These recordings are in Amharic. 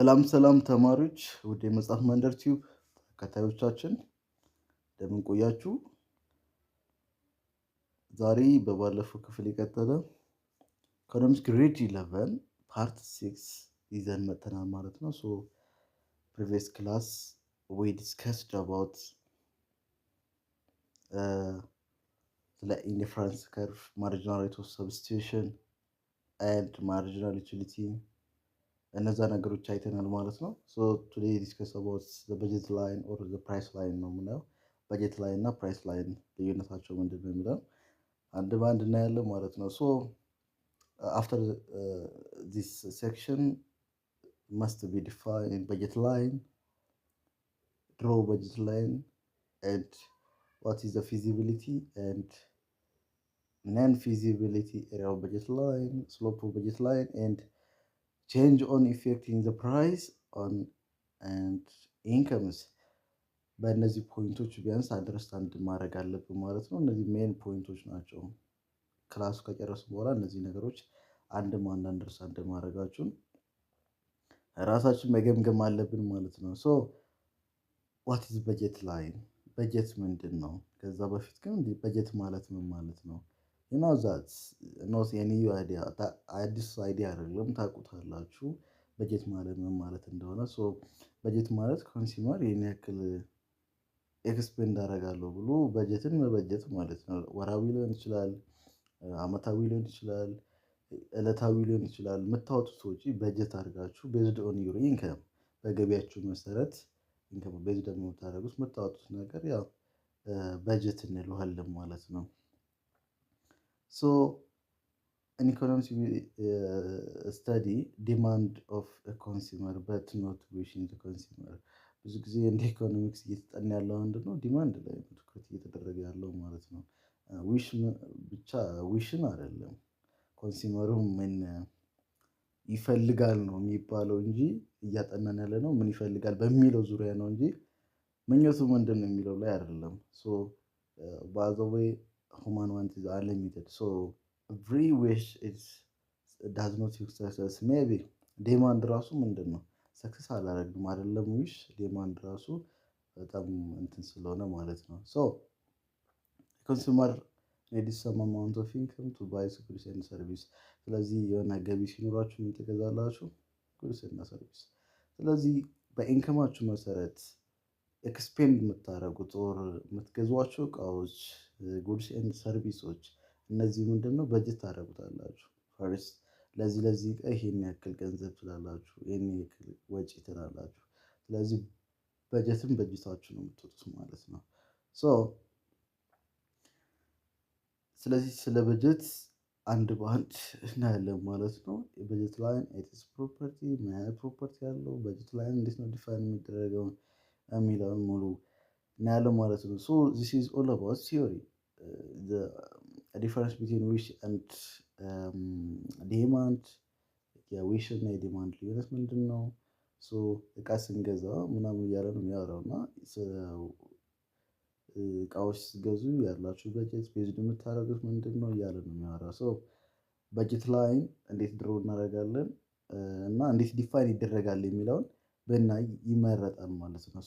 ሰላም ሰላም ተማሪዎች፣ ውድ የመጽሐፍ መንደር ቲዩብ ተከታዮቻችን፣ እንደምን ቆያችሁ? ዛሬ በባለፈው ክፍል የቀጠለ economics grade 11 part 6 ይዘን መጥተናል ማለት ነው። So previous class we discussed about ስለ indifference curve፣ marginal rate of substitution and marginal utility፣ እነዛ ነገሮች አይተናል ማለት ነው። So today discuss about budget line or price line ነው የምናየው። Budget line እና price line ልዩነታቸው ምንድን ነው የሚለው አንድ በአንድ እናያለን ማለት ነው። So after this section must be define budget line, draw budget line and what is the feasibility and non feasibility area of budget line, slope of budget line and change on effect in the price on and incomes። በእነዚህ point ኦች ቢያንስ understand ማድረግ አለብን ማለት ነው። እነዚህ main point ኦች ናቸው። Class ኡ ከጨረሱ በኋላ እነዚህ ነገሮች አንድ በአንድ understand ማድረጋችሁን ራሳችን መገምገም አለብን ማለት ነው። So what is budget line? በጀት ምንድን ነው? ከዛ በፊት ግን በጀት ማለት ምን ማለት ነው? You know that not a new idea፣ አዲስ idea አይደለም፣ ታውቁታላችሁ በጀት ማለት ምን ማለት እንደሆነ። So በጀት ማለት consumer ይህን ያክል expend አደርጋለሁ ብሎ በጀትን መበጀት ማለት ነው። ወራዊ ሊሆን ይችላል፣ አመታዊ ሊሆን ይችላል፣ እለታዊ ሊሆን ይችላል። የምታወጡት ወጪ በጀት አድርጋችሁ based on your income፣ በገቢያችሁ መሰረት income based ደግሞ የምታደርጉት የምታወጡት ነገር ያው በጀት እንለዋለን ማለት ነው። So in economics we study demand of a consumer but not wish in the consumer። ብዙ ጊዜ እንደ ኢኮኖሚክስ እየተጠና ያለው ምንድነው? Demand ላይ ነው ትኩረት እየተደረገ ያለው ማለት ነው። Wish ብቻ wish ን አይደለም፣ consumer ኡ ምን ይፈልጋል ነው የሚባለው እንጂ፣ እያጠናን ያለነው ምን ይፈልጋል በሚለው ዙሪያ ነው እንጂ ምኞቱ ምንድነው የሚለው ላይ አይደለም። So by the way, human want is unlimited, so every wish is does not success. Maybe demand ራሱ ምንድነው success አላደረግንም አይደለም፣ wish demand ራሱ በጣም እንትን ስለሆነ ማለት ነው። So consumer needs some amount of income to buy goods and service። ስለዚህ የሆነ ገቢ ሲኖራችሁ ምን ትገዛላችሁ? Goods እና service። ስለዚህ በ income ኣችሁ መሰረት expend የምታደርጉት or የምትገዟቸው እቃዎች፣ goods and service ኦች፣ እነዚህ ምንድነው በጀት ታደርጉታላችሁ። First ለዚህ ለዚህ እቃ ይሄን ያክል ገንዘብ ትላላችሁ፣ ይሄን ያክል ወጪ ትላላችሁ። ስለዚህ በጀትም በጅታችሁ ነው የምትወጡት ማለት ነው። So ስለዚህ ስለ በጀት አንድ በአንድ እናያለን ማለት ነው። የ budget line its property፣ ምን አይነት property ያለው፣ budget line እንዴት ነው define የሚደረገው የሚለውን ሙሉ እናያለን ማለት ነው። So this is all about theory, difference between wish and demand። የ wish እና የ demand ልዩነት ምንድን ነው? So እቃ ስንገዛ ምናምን እያለ ነው የሚያወራው፣ እና እቃዎች ስትገዙ ያላችሁ በጀት based የምታደርጉት ምንድን ነው እያለ ነው የሚያወራው። So budget line እንዴት draw እናደርጋለን እና እንዴት define ይደረጋል የሚለውን ብናይ ይመረጣል ማለት ነው።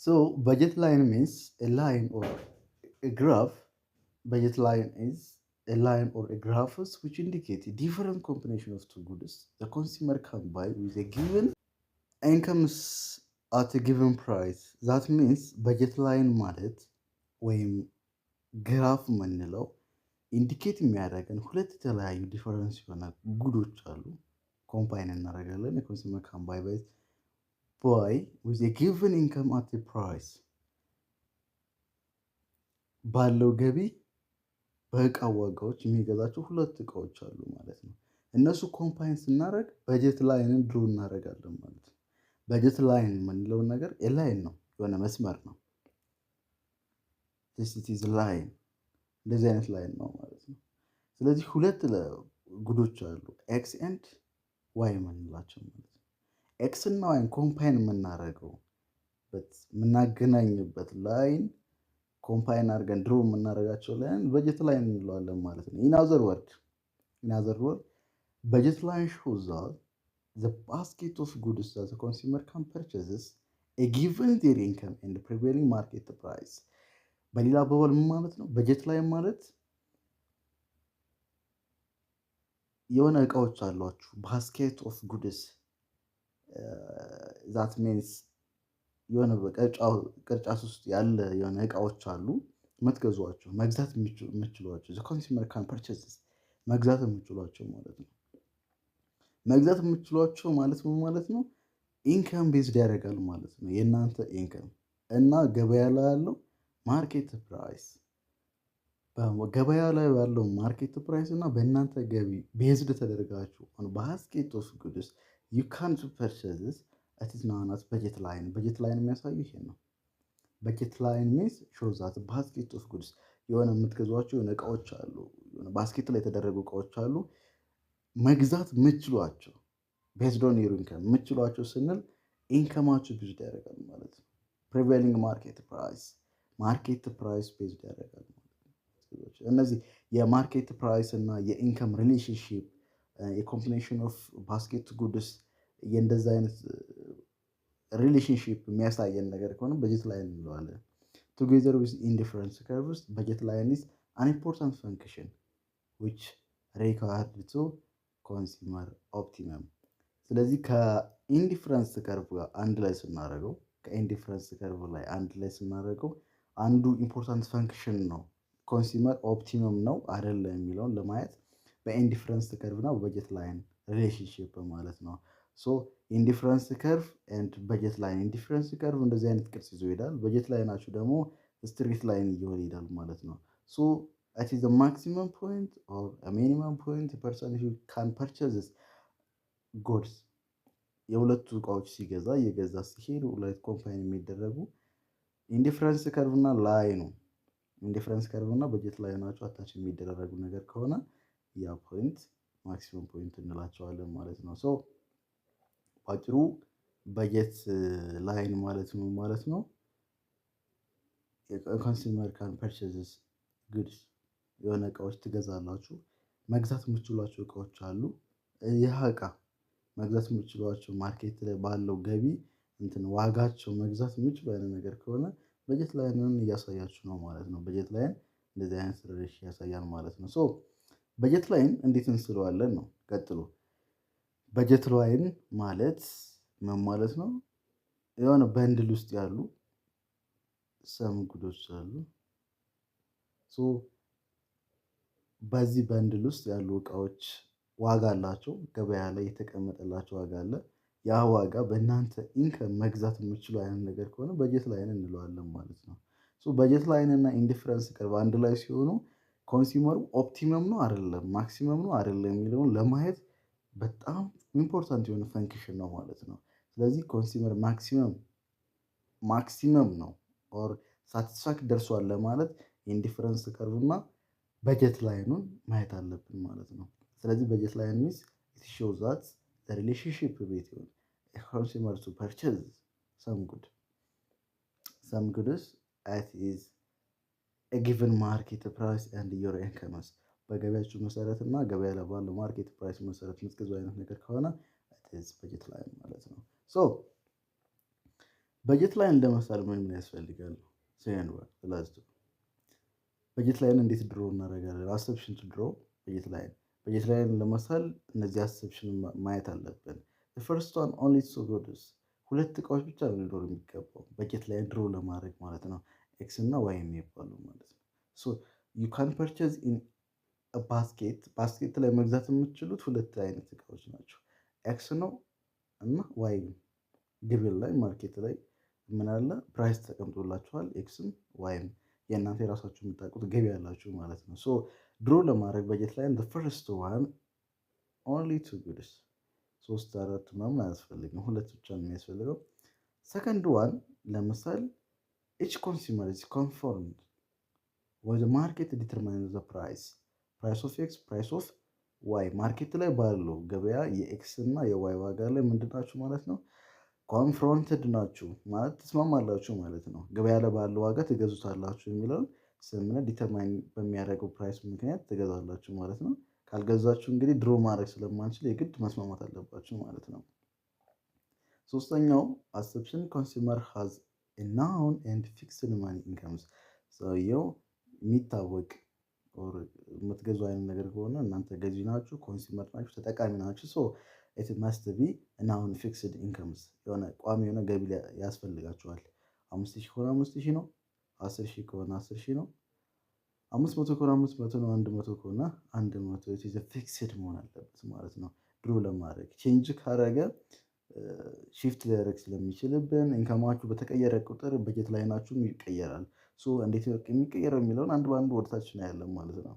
So budget line means a line or a graph. Budget line is a line or a graph which indicate a different combination of two goods the consumer can buy with a given incomes at a given price. That means budget line ማለት ወይም graph የምንለው indicate የሚያደርገን ሁለት የተለያዩ difference የሆነ good ኦች አሉ። Combine እናደርጋለን። የ consumer can buy with a given income at price፣ ባለው ገቢ በእቃ ዋጋዎች የሚገዛቸው ሁለት እቃዎች አሉ ማለት ነው። እነሱ combine ስናደርግ budget line ን draw እናደርጋለን ማለት ነው። Budget line የምንለውን ነገር line ነው፣ የሆነ መስመር ነው። Is line፣ እንደዚህ አይነት line ነው ማለት ነው። ስለዚህ ሁለት good ኦች አሉ፣ X and Y የምንላቸው ማለት ነው። X እና Y ን combine የምናደርገው፣ የምናገናኝበት line፣ combine አድርገን draw የምናደርጋቸው line budget line እንለዋለን ማለት ነው። In other word, budget line shows that The basket of goods that the consumer can purchase a given their income and prevailing market price። በሌላ አባባል ምን ማለት ነው? Budget line ማለት የሆነ እቃዎች አሏችሁ፣ basket of goods፣ that means የሆነ ቅርጫት ውስጥ ያለ የሆነ እቃዎች አሉ የምትገዟቸው፣ መግዛት የምትችሏቸው፣ consumer can purchase፣ መግዛት የምትችሏቸው ማለት ነው። መግዛት የምትችሏቸው ማለት ምን ማለት ነው? Income based ያደርጋል ማለት ነው። የእናንተ income እና ገበያ ላይ ያለው market price፣ ገበያ ላይ ያለው market price እና በእናንተ ገቢ based ተደርጋችሁ basket of goods you can purchase, it known as budget line። Budget line የሚያሳዩ ይሄ ነው። Budget line means show that basket of goods፣ የሆነ የምትገዟቸው የሆነ እቃዎች አሉ፣ የሆነ basket ላይ የተደረጉ እቃዎች አሉ መግዛት የምትችሏቸው፣ based on your income። የምትችሏቸው ስንል income ኣችሁ based ያደርጋል ማለት ነው። Prevailing market price፣ market price based ያደርጋል ማለት ነው። እነዚህ የ market price እና የ income relationship፣ የ combination of basket goods፣ የእንደዚ አይነት relationship የሚያሳየን ነገር ከሆነ budget line እንለዋለን። Together with indifference curve ውስጥ budget line is an important function which required to consumer optimum። ስለዚህ ከ indifference curve ጋር አንድ ላይ ስናደርገው፣ ከ indifference curve ላይ አንድ ላይ ስናደርገው አንዱ important function ነው። Consumer optimum ነው አይደለም የሚለውን ለማየት በ indifference curve እና በ budget line relationship ማለት ነው። So indifference curve and budget line፣ indifference curve እንደዚህ አይነት ቅርጽ ይዞ ይሄዳል። Budget line ኣችሁ ደግሞ straight line እየሆነ ይሄዳል ማለት ነው። So it is maximum point or minimum point person can purchase goods። የሁለቱ እቃዎች ሲገዛ፣ እየገዛ ሲሄድ ሁለት combine የሚደረጉ indifference curve እና line ኑ፣ indifference curve እና budget line ኣቸው attach የሚደረጉ ነገር ከሆነ ያ point maximum point እንላቸዋለን ማለት ነው። So ባጭሩ budget line ማለት ምን ማለት ነው? Consumer can purchase goods፣ የሆነ እቃዎች ትገዛላችሁ። መግዛት የምትችሏቸው እቃዎች አሉ። ይህ እቃ መግዛት የምትችሏቸው market ላይ ባለው ገቢ እንትን ዋጋቸው መግዛት የምችሉ አይነት ነገር ከሆነ budget line ን እያሳያችሁ ነው ማለት ነው። Budget line እንደዚህ አይነት relation ያሳያል ማለት ነው። So budget line እንዴት እንስለዋለን ነው ቀጥሎ። Budget line ማለት ምን ማለት ነው? የሆነ bundle ውስጥ ያሉ some good ኦች አሉ። So በዚህ bundle ውስጥ ያሉ እቃዎች ዋጋ አላቸው። ገበያ ላይ የተቀመጠላቸው ዋጋ አለ። ያ ዋጋ በእናንተ income መግዛት የምትችሉ አይነት ነገር ከሆነ budget line እንለዋለን ማለት ነው። So budget line እና indifference curve አንድ ላይ ሲሆኑ consumer ኡ optimum ነው አይደለም፣ maximum ነው አይደለም የሚለውን ለማየት በጣም important የሆነ function ነው ማለት ነው። ስለዚህ consumer maximum ነው or satisfaction ደርሷል ለማለት indifference curve እና budget line ኑን ማየት አለብን ማለት ነው። ስለዚህ budget line means it shows that the relationship between consumer to purchase some goods at is a given market price and your incomes፣ በገቢያችሁ መሰረት እና ገበያ ላይ ባለው market price መሰረት የምትገዙ አይነት ነገር ከሆነ budget line ማለት ነው። So budget line ለመሳል ምን ምን ያስፈልጋል? Budget line እንዴት draw እናደርጋለን? Assumption to draw budget line። Budget line ለመሳል እነዚህ assumption ማየት አለብን። First one, only two goods፣ ሁለት እቃዎች ብቻ ነው ሊኖሩ የሚገባው budget line draw ለማድረግ ማለት ነው። X እና Y የሚባሉ ማለት ነው። So you can purchase in basket፣ basket ላይ መግዛት የምትችሉት ሁለት አይነት እቃዎች ናቸው። X ነው እና Y ነው። ገበያ ላይ፣ market ላይ ምን አለ? Price ተቀምጦላችኋል። X ም Y ም የእናንተ የራሳችሁ የምታውቁት ገቢ ያላችሁ ማለት ነው። So draw ለማድረግ budget line first one, only two goods፣ ሶስት አራት ምናምን አያስፈልግም። ሁለት ብቻ ነው የሚያስፈልገው። Second one ለምሳሌ each consumer is confront with market determine the price፣ price of X, price of Y። Market ላይ ባለው ገበያ የ X እና የ Y ዋጋ ላይ ምንድን ናችሁ ማለት ነው? Confronted ናችሁ ማለት ትስማማላችሁ ማለት ነው። ገበያ ላይ ባለው ዋጋ ትገዙታላችሁ የሚለውን ስምምነት determine በሚያደርገው price ምክንያት ትገዛላችሁ ማለት ነው። ካልገዛችሁ እንግዲህ draw ማድረግ ስለማንችል የግድ መስማማት አለባችሁ ማለት ነው። ሶስተኛው assumption, consumer has known and fixed money incomes። ሰውየው የሚታወቅ የምትገዙ አይነት ነገር ከሆነ እናንተ ገዢ ናችሁ፣ consumer ናችሁ፣ ተጠቃሚ ናችሁ። So it must be known fixed incomes፣ የሆነ ቋሚ የሆነ ገቢ ያስፈልጋችኋል። 5,000 ከሆነ 5,000 ነው። 10,000 ከሆነ 10,000 ነው። 500 ከሆነ 500 ነው። 100 ከሆነ 100። Fixed መሆን አለበት ማለት ነው። Draw ለማድረግ change ካረገ shift ሊያደርግ ስለሚችልብን income ኣችሁ በተቀየረ ቁጥር budget line ኣችሁም ይቀየራል። So እንዴት የሚቀየረው የሚለውን አንድ በአንድ ወደታች እናያለን ማለት ነው።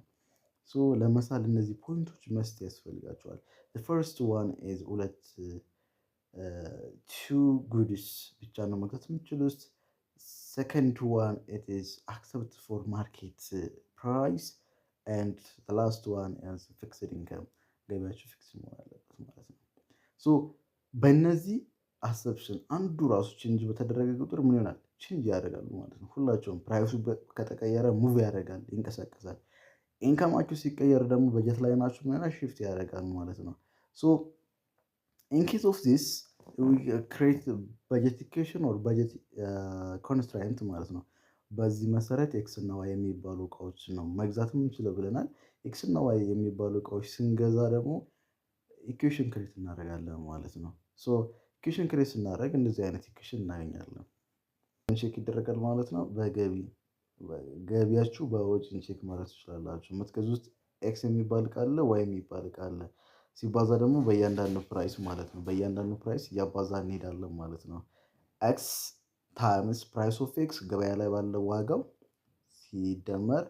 So ለመሳል እነዚህ point ኦች must ያስፈልጋቸዋል። First one is ሁለት two goods ብቻ ነው መግዛት የምችሉት። Second one, it is accept for market price, and last one is fixed income፣ ገቢያችሁ fix መሆን አለበት ማለት ነው። So በእነዚህ assumption አንዱ ራሱ change በተደረገ ቁጥር ምን ይሆናል? Change ያደርጋሉ ማለት ነው። ሁላቸውም price ኡ ከተቀየረ move ያደርጋል፣ ይንቀሳቀሳል። Income ኣችሁ ሲቀየር ደግሞ budget line ኣችሁ ምን ይሆናል? Shift ያደርጋል ማለት ነው። So in case of this, create budget equation or budget constraint ማለት ነው። በዚህ መሰረት X እና Y የሚባሉ እቃዎች ነው መግዛት የምንችለው ብለናል። X እና Y የሚባሉ እቃዎች ስንገዛ ደግሞ equation create እናደርጋለን ማለት ነው። So equation create ስናደርግ እንደዚህ አይነት equation እናገኛለን። Check ይደረጋል ማለት ነው። በገቢ ገቢያችሁ በወጪን check ማድረግ ትችላላችሁ። የምትገዙት X የሚባል እቃ አለ፣ Y የሚባል እቃ አለ። ሲባዛ ደግሞ በእያንዳንዱ price ማለት ነው። በእያንዳንዱ price እያባዛ እንሄዳለን ማለት ነው። X times price of X፣ ገበያ ላይ ባለው ዋጋው፣ ሲደመር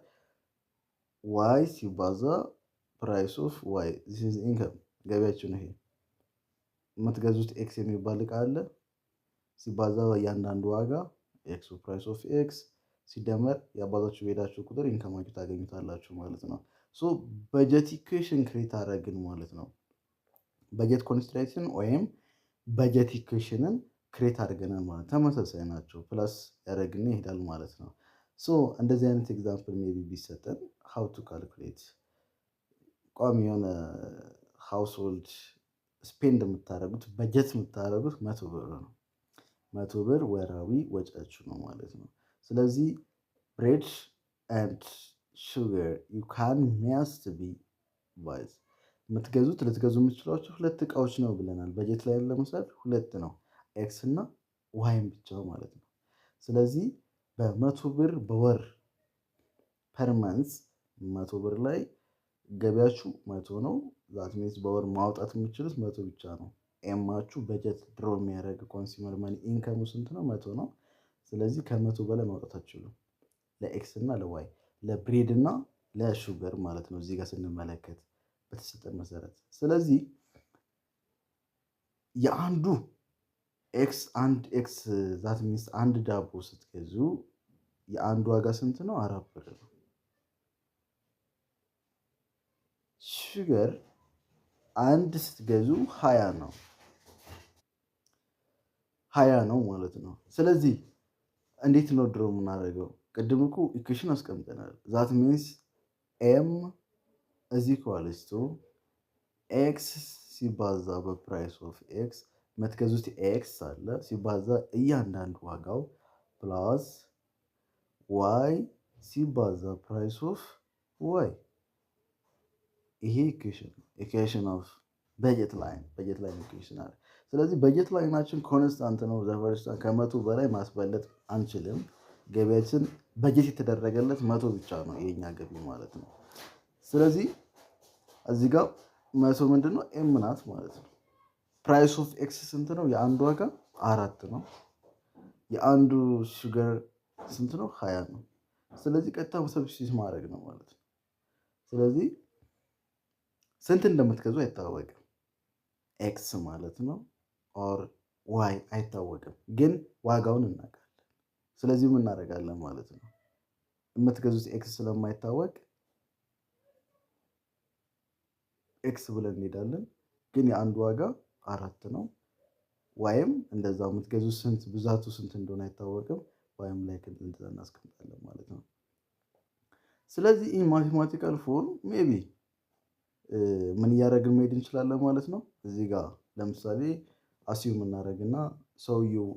Y ሲባዛ price of Y income፣ ገቢያችሁ ነው ይሄ። የምትገዙት X የሚባል እቃ አለ፣ ሲባዛ በእያንዳንዱ ዋጋ X፣ price of X፣ ሲደመር ያባዛችሁ በሄዳችሁ ቁጥር income ኣችሁ ታገኙታላችሁ ማለት ነው። So budget equation create አደረግን ማለት ነው። Budget constraint ን ወይም budget equation ን create አድርገናል ማለት ተመሳሳይ ናቸው። Plus ያደረግን ይሄዳል ማለት ነው። So እንደዚህ አይነት example maybe ቢሰጠን how to calculate? ቋሚ የሆነ household spend የምታደርጉት፣ በጀት የምታደርጉት 100 ብር ነው። 100 ብር ወራዊ ወጪያችሁ ነው ማለት ነው። ስለዚህ bread and sugar you can must be buys፣ የምትገዙት ልትገዙ የምትችሏቸው ሁለት እቃዎች ነው ብለናል። በጀት ላይ ለመስራት ሁለት ነው፣ X እና Y ም ብቻ ማለት ነው። ስለዚህ በ100 ብር በወር per month 100 ብር ላይ ገቢያችሁ 100 ነው። That means በወር ማውጣት የምትችሉት 100 ብቻ ነው። M ኣችሁ budget draw የሚያደርግ consumer money income ኡ ስንት ነው? 100 ነው። ስለዚህ ከ100 በላይ ማውጣት አትችሉም። ለ X እና ለ Y፣ ለ bread እና ለ sugar ማለት ነው፣ እዚህ ጋር ስንመለከት በተሰጠን መሰረት። ስለዚህ የአንዱ X፣ አንድ X፣ that means አንድ ዳቦ ስትገዙ የአንዱ ዋጋ ስንት ነው? 4 ብር ነው። Sugar አንድ ስትገዙ 20 ነው፣ 20 ነው ማለት ነው። ስለዚህ እንዴት ነው draw የምናደርገው? ቅድም እኮ equation አስቀምጠናል። That means M is equals to X ሲባዛ በ price of X፣ የምትገዙት X አለ፣ ሲባዛ እያንዳንዱ ዋጋው፣ plus Y ሲባዛ price of Y። ይሄ equation of budget line፣ budget line equation አለ። ስለዚህ budget line ኣችን constant ነው። The first ከ100 በላይ ማስበለጥ አንችልም። ገቢያችን በጀት የተደረገለት 100 ብቻ ነው የኛ ገቢ ማለት ነው። ስለዚህ እዚህ ጋር 100 ምንድን ነው? M ናት ማለት ነው። Price of X ስንት ነው? የአንዱ ዋጋ 4 ነው። የአንዱ sugar ስንት ነው? 20 ነው። ስለዚህ ቀጥታ substitute ማድረግ ነው ማለት ነው። ስለዚህ ስንት እንደምትገዙ አይታወቅም። X ማለት ነው or Y አይታወቅም፣ ግን ዋጋውን እናውቃለን። ስለዚህ ምን እናደርጋለን ማለት ነው? የምትገዙት X ስለማይታወቅ X ብለን እንሄዳለን። ግን የአንዱ ዋጋ 4 ነው። Y ም እንደዛው የምትገዙት ስንት፣ ብዛቱ ስንት እንደሆነ አይታወቅም። Y ም ላይ እንደዛ እናስቀምጣለን ማለት ነው። ስለዚህ in mathematical form maybe ምን እያደረግን መሄድ እንችላለን ማለት ነው። እዚህ ጋር ለምሳሌ assume እናደርግና ሰውየው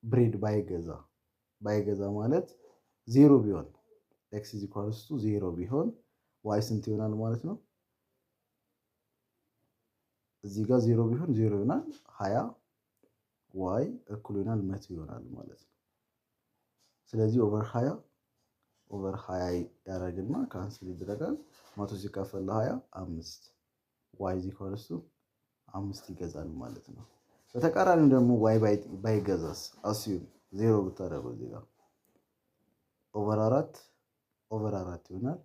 bread ባይገዛ ማለት 0 ቢሆን x is equals to 0 ቢሆን y ስንት ይሆናል ማለት ነው? እዚህ ጋር 0 ቢሆን 0 ይሆናል፣ 20 y እኩል ይሆናል 100 ይሆናል ማለት ነው። ስለዚህ over 20 over 20 ያደርግና cancel ይደረጋል። 100 ሲካፈል ለ20 5፣ y is equals to 5 ይገዛል ማለት ነው። በተቃራኒው ደግሞ y ባይገዛስ? Assume 0 ብታደርጉ እዚህ ጋር over 4 over 4 ይሆናል።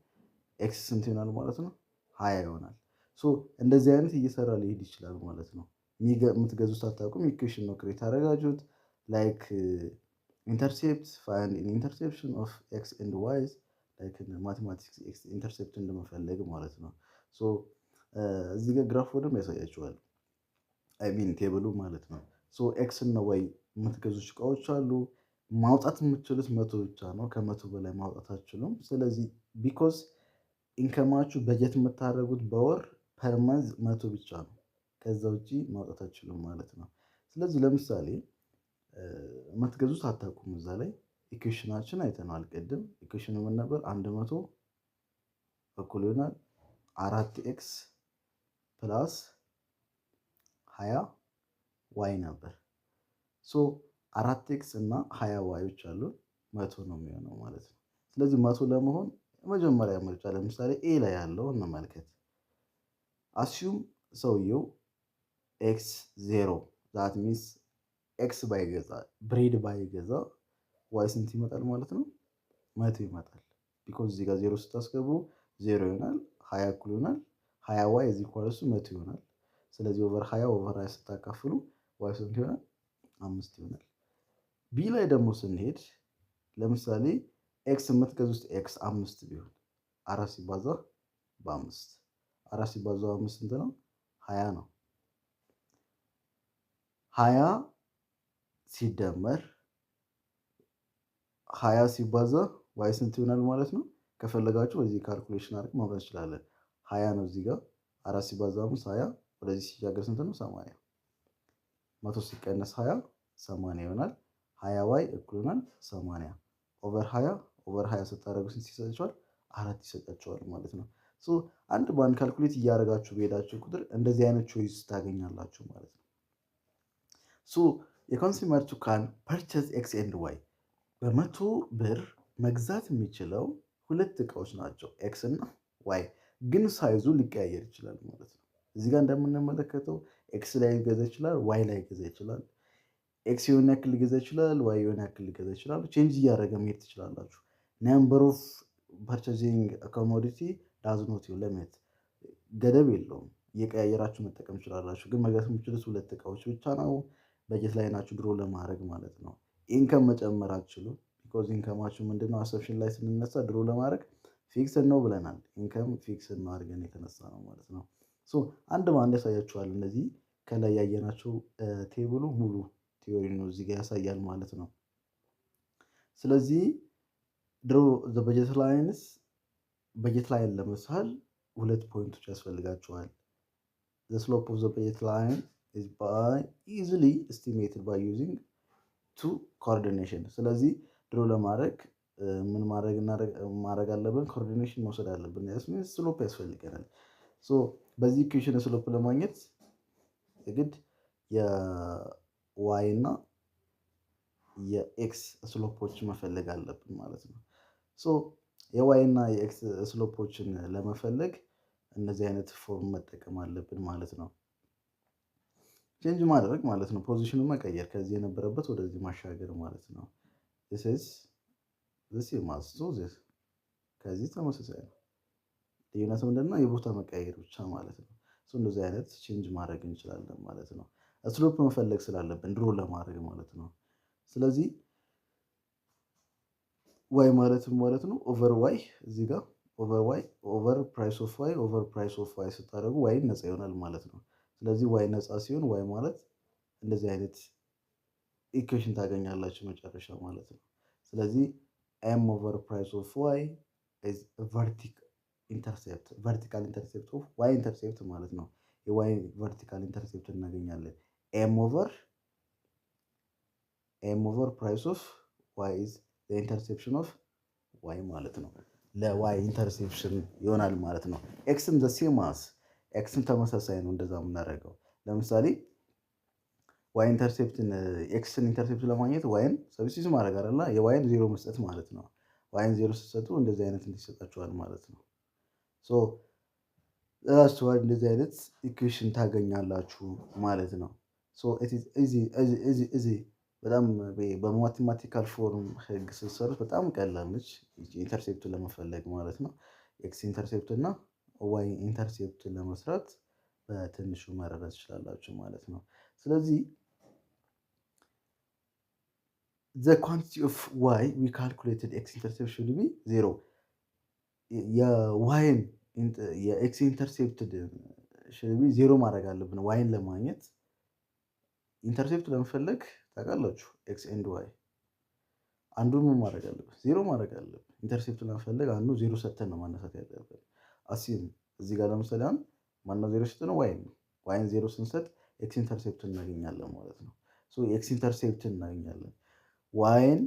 x ስንት ይሆናል ማለት ነው? 20 ይሆናል። So እንደዚህ አይነት እየሰራ ሊሄድ ይችላል ማለት ነው። የምትገዙት አታውቁም። Equation ነው create አደረጋችሁት፣ like intercept find interception of x and y's፣ like mathematics x intercept እንደመፈለግ ማለት ነው። So እዚህ ጋር graph በደንብ ያሳያችኋል። I mean table ኡ ማለት ነው። So x እና y የምትገዙት እቃዎች አሉ። ማውጣት የምትችሉት 100 ብቻ ነው። ከ100 በላይ ማውጣት አትችሉም። ስለዚህ because income ኣችሁ በጀት የምታደርጉት በወር per month 100 ብቻ ነው። ከዛ ውጪ ማውጣት አትችሉም ማለት ነው። ስለዚህ ለምሳሌ የምትገዙት አታውቁም። እዛ ላይ equation ኣችን አይተነዋል ቅድም። Equation ኑ ምን ነበር? 100 እኩል ይሆናል 4 x plus 20 y ነበር። So 4 x እና 20 y ዎች አሉ፣ 100 ነው የሚሆነው ማለት ነው። ስለዚህ 100 ለመሆን የመጀመሪያ ምርጫ ለምሳሌ A ላይ ያለው እንመልከት። Assume ሰውየው x 0፣ that means x ባይገዛ፣ bread ባይገዛ y ስንት ይመጣል ማለት ነው? 100 ይመጣል። Because እዚህ ጋር 0 ስታስገቡ 0 ይሆናል። 20 እኩል ይሆናል 20 y is equals 100 ይሆናል። ስለዚህ over 20 over 20 ስታካፍሉ y ስንት ይሆናል? 5 ይሆናል። B ላይ ደግሞ ስንሄድ ለምሳሌ x የምትገዙት x 5 ቢሆን 4 ሲባዛ በ5፣ 4 ሲባዛ በ5 ስንት ነው? 20 ነው። 20 ሲደመር 20 ሲባዛ y ስንት ይሆናል ማለት ነው? ከፈለጋችሁ በዚህ calculation አድርገን ማምጣት እንችላለን። 20 ነው እዚህ ጋር፣ 4 ሲባዛ 5 20፣ ወደዚህ ሲሻገር ስንት ነው? 80። 100 ሲቀነስ 20 80 ይሆናል። 20 y እኩል ይሆናል 80፣ over 20 over 20 ስታደርጉ ስንት ይሰጣችኋል? 4 ይሰጣችኋል ማለት ነው። So አንድ በአንድ calculate እያደረጋችሁ በሄዳችሁ ቁጥር እንደዚህ አይነት choice ታገኛላችሁ ማለት ነው። So የ consumer to can purchase x and y፣ በ100 ብር መግዛት የሚችለው ሁለት እቃዎች ናቸው፣ x እና y። ግን size ኡ ሊቀያየር ይችላል ማለት ነው። እዚህ ጋር እንደምንመለከተው x ላይ ሊገዛ ይችላል፣ y ላይ ሊገዛ ይችላል። x የሆነ ያክል ሊገዛ ይችላል፣ y የሆነ ያክል ሊገዛ ይችላል። Change እያደረገ መሄድ ትችላላችሁ። Number of purchasing commodity does not limit፣ ገደብ የለውም። እየቀያየራችሁ መጠቀም ትችላላችሁ። ግን መግዛት የምትችሉት ሁለት እቃዎች ብቻ ነው። Budget line ኣችሁ draw ለማድረግ ማለት ነው። Income መጨመር አትችሉም። Because income ኣችሁ ምንድነው? Assumption ላይ ስንነሳ draw ለማድረግ fixed ነው ብለናል። Income fixed ነው አድርገን የተነሳ ነው ማለት ነው። So አንድ በአንድ ያሳያችኋል። እነዚህ ከላይ ያየናቸው table ኡ ሙሉ theory ነው እዚህ ጋር ያሳያል ማለት ነው። ስለዚህ draw the budget lines፣ budget line ለመሳል ሁለት point ኦች ያስፈልጋቸዋል። The slope of the budget line is by easily estimated by using two coordination። ስለዚህ draw ለማድረግ ምን ማድረግ አለብን? Coordination መውሰድ አለብን። Means slope ያስፈልገናል። So በዚህ equation slope ለማግኘት የግድ የ y እና የ x slope ኦች መፈለግ አለብን ማለት ነው። So የ y እና የ x slope ኦችን ለመፈለግ እነዚህ አይነት form መጠቀም አለብን ማለት ነው። Change ማድረግ ማለት ነው። Position ኑን መቀየር፣ ከዚህ የነበረበት ወደዚህ ማሻገር ማለት ነው። This is the same as this፣ ከዚህ ተመሳሳይ ነው። ልዩነቱ ምንድነው? የቦታ መቀየር ብቻ ማለት ነው። እንደዚህ አይነት change ማድረግ እንችላለን ማለት ነው። Slope መፈለግ ስላለብን draw ለማድረግ ማለት ነው። ስለዚህ y ማለትም ማለት ነው over y፣ እዚህ ጋር over y over price of y over price of y ስታደርጉ y ነፃ ይሆናል ማለት ነው። ስለዚህ y ነፃ ሲሆን y ማለት እንደዚህ አይነት equation ታገኛላችሁ መጨረሻ ማለት ነው። ስለዚህ M over price of y is intercept, vertical intercept of y intercept ማለት ነው። የ y vertical intercept እናገኛለን። M over price of y is interception of y ማለት ነው። ለ y interception ይሆናል ማለት ነው። X ም the same as x ም ተመሳሳይ ነው። እንደዛ የምናደርገው ለምሳሌ y intercept ን x ን intercept ለማግኘት y ን substitute ማድረግ አይደለ? የ y ን ዜሮ መስጠት ማለት ነው። Y ን ዜሮ ስትሰጡ እንደዚህ አይነት እንዲሰጣችኋል ማለት ነው። So ራሱ እንደዚህ አይነት equation ታገኛላችሁ ማለት ነው። So easy easy በጣም በ mathematical form ህግ ስትሰሩት በጣም ቀላል ነች፣ intercept ኡን ለመፈለግ ማለት ነው። X intercept እና y intercept ለመስራት በትንሹ መረዳት ትችላላችሁ ማለት ነው። ስለዚህ the quantity of y we calculated x intercept should be zero። የ y ን የ x intercepted should be zero ማድረግ አለብን y ን ለማግኘት። Intercept ለመፈለግ ታውቃላችሁ x and y አንዱን ምን ማድረግ አለብን? ዜሮ ማድረግ አለብን። Intercept ለመፈለግ አንዱ ዜሮ ሰጥተን ነው ማነሳት ያለብን። Assume እዚህ ጋር ለምሳሌ አሁን ማነው ዜሮ ሰጥ ነው? Y ነው። Y ን ዜሮ ስንሰጥ x intercept እናገኛለን ማለት ነው። So x intercept እናገኛለን። Y ን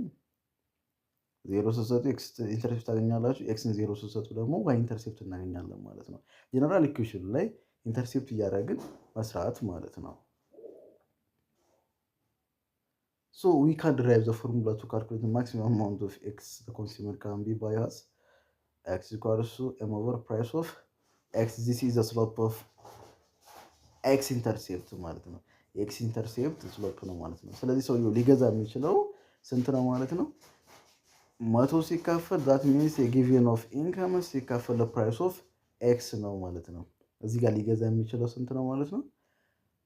ዜሮ ስትሰጡ x intercept ታገኛላችሁ። X ን ዜሮ ስትሰጡ ደግሞ y intercept እናገኛለን ማለት ነው። General equation ላይ intercept እያደረግን መስራት ማለት ነው። So we can derive the formula to calculate maximum amount of x the consumer can be buy as x equals to M over price of x. This is the slope of x intercept ማለት ነው። የ x intercept slope ነው ማለት ነው። ስለዚህ ሰውየው ሊገዛ የሚችለው ስንት ነው ማለት ነው? 100 ሲካፈል፣ that means የ given of income ሲካፈል ለ price of x ነው ማለት ነው። እዚህ ጋር ሊገዛ የሚችለው ስንት ነው ማለት ነው?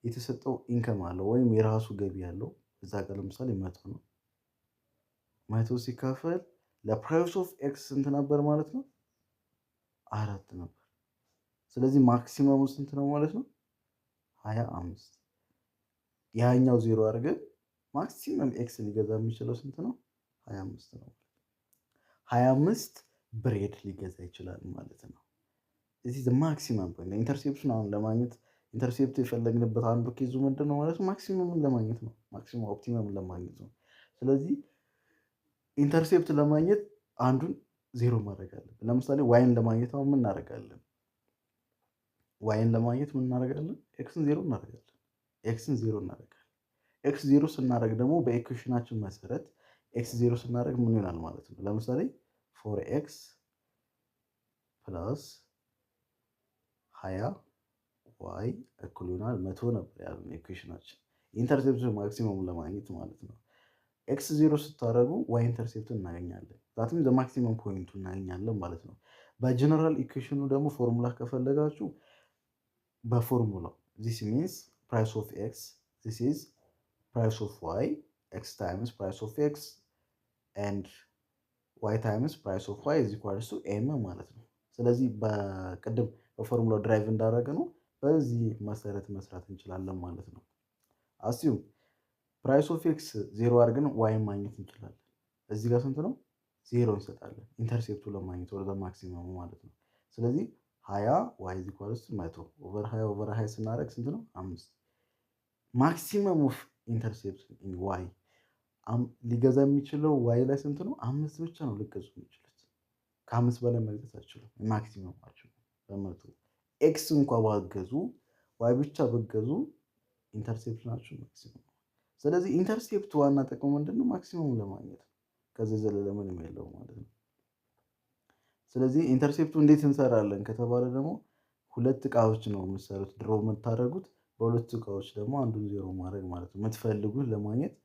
የተሰጠው income አለው ወይም የራሱ ገቢ አለው። እዛ ጋር ለምሳሌ 100 ነው። 100 ሲካፈል ለ price of x ስንት ነበር ማለት ነው? 4 ነበር። ስለዚህ maximum ኡ ስንት ነው ማለት ነው? 25። ያኛው ዜሮ አድርገን maximum x ሊገዛ የሚችለው ስንት ነው? 25 ነው። 25 bread ሊገዛ ይችላል ማለት ነው። እዚህ maximum point interception አሁን ለማግኘት intercept የፈለግንበት አንዱ case ኡ ምንድን ነው ማለት ነው? Maximum ን ለማግኘት ነው። Maximum optimum ን ለማግኘት ነው። ስለዚህ intercept ለማግኘት አንዱን ዜሮ ማድረግ አለብን። ለምሳሌ y ን ለማግኘት አሁን ምን እናደርጋለን? Y ን ለማግኘት ምን እናደርጋለን? X ን ዜሮ እናደርጋለን። X ን ዜሮ እናደርጋለን። X ዜሮ ስናደርግ ደግሞ በ equation ኣችን መሰረት x ዜሮ ስናደርግ ምን ይሆናል ማለት ነው? ለምሳሌ four x plus 20 y እኩል ይሆናል 100 ነበር ያለን equation ኣችን intercept maximum ለማግኘት ማለት ነው። X ዜሮ ስታደርጉ y intercept ን እናገኛለን። That means maximum point ኡ እናገኛለን ማለት ነው። በ general equation ኑ ደግሞ ፎርሙላ ከፈለጋችሁ በ formula ው this means price of x, this is price of y, x times price of x and y times price of y is equals to M ማለት ነው። ስለዚህ በቅድም በ formula ው derive እንዳደረገ ነው በዚህ መሰረት መስራት እንችላለን ማለት ነው። Assume price of x ዜሮ አድርገን y ን ማግኘት እንችላለን። እዚህ ጋር ስንት ነው? ዜሮ እንሰጣለን intercept ኡ ለማግኘት ወደ maximum ኡ ማለት ነው። ስለዚህ 20 y is equals to 100 over 20 over 20 ስናደርግ ስንት ነው? 5። Maximum of intercept y ሊገዛ የሚችለው y ላይ ስንት ነው? 5 ብቻ ነው ሊገዙ የሚችሉት። ከ5 በላይ መግዛት አይችሉም። Maximum ኣቸው በ100 x እንኳ ባገዙ y ብቻ በገዙ intercept ናቸው maximum። ስለዚህ intercept ዋና ጥቅሙ ምንድነው? Maximum ለማግኘት ነው። ከዚህ ዘለለ ምንም የለውም ማለት ነው። ስለዚህ intercept ኡ እንዴት እንሰራለን ከተባለ ደግሞ ሁለት እቃዎች ነው የምትሰሩት። Draw የምታደርጉት በሁለቱ እቃዎች ደግሞ አንዱን ዜሮ ማድረግ ማለት ነው። የምትፈልጉት ለማግኘት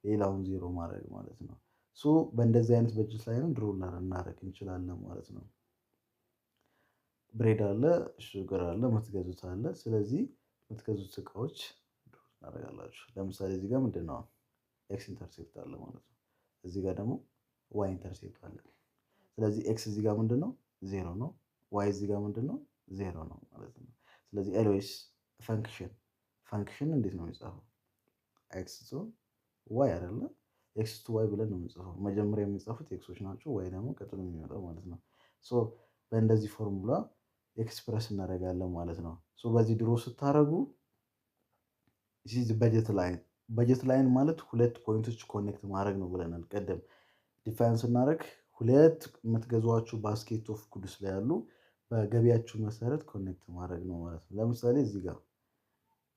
ሌላውን ዜሮ ማድረግ ማለት ነው። So በእንደዚህ አይነት budget line draw ልናደርግ እንችላለን ማለት ነው። Bread አለ፣ sugar አለ፣ የምትገዙት አለ። ስለዚህ የምትገዙት እቃዎች draw ታደርጋላችሁ። ለምሳሌ እዚህ ጋር ምንድን ነው x intercept አለ ማለት ነው። እዚህ ጋር ደግሞ y intercept አለ። ስለዚህ x እዚህ ጋር ምንድን ነው? ዜሮ ነው። Y እዚህ ጋር ምንድን ነው? ዜሮ ነው ማለት ነው። ስለዚህ always function እንዴት ነው የሚጻፈው? X to y አይደለ? X to y ብለን ነው የምንጽፈው። መጀመሪያ የሚጻፉት x ኦች ናቸው፣ y ደግሞ ቀጥሎ የሚመጣው ማለት ነው። So በእንደዚህ formula express እናደርጋለን ማለት ነው። So በዚህ draw ስታደርጉ budget line፣ budget line ማለት ሁለት point ኦች connect ማድረግ ነው ብለናል ቀደም define ስናደርግ። ሁለት የምትገዟቸው basket of goods ላይ ያሉ በገቢያችሁ መሰረት connect ማድረግ ነው ማለት ነው። ለምሳሌ እዚህ ጋር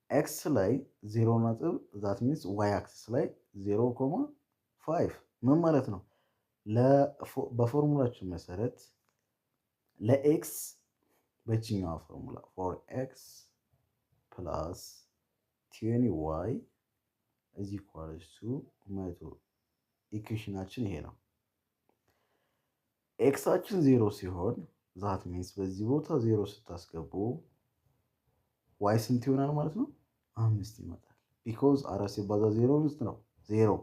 x ላይ 0 ነጥብ፣ that means y axis ላይ 0.5 ምን ማለት ነው? በፎርሙላችን መሰረት ለ x በችኛዋ formula 4 x plus 20 y is equals to 100፣ equation ኣችን ይሄ ነው። x ኣችን 0 ሲሆን፣ that means በዚህ ቦታ 0 ስታስገቡ y ስንት ይሆናል ማለት ነው? 5 ይመጣል። Because 4 ሲባዛ 0 ስንት ነው? 0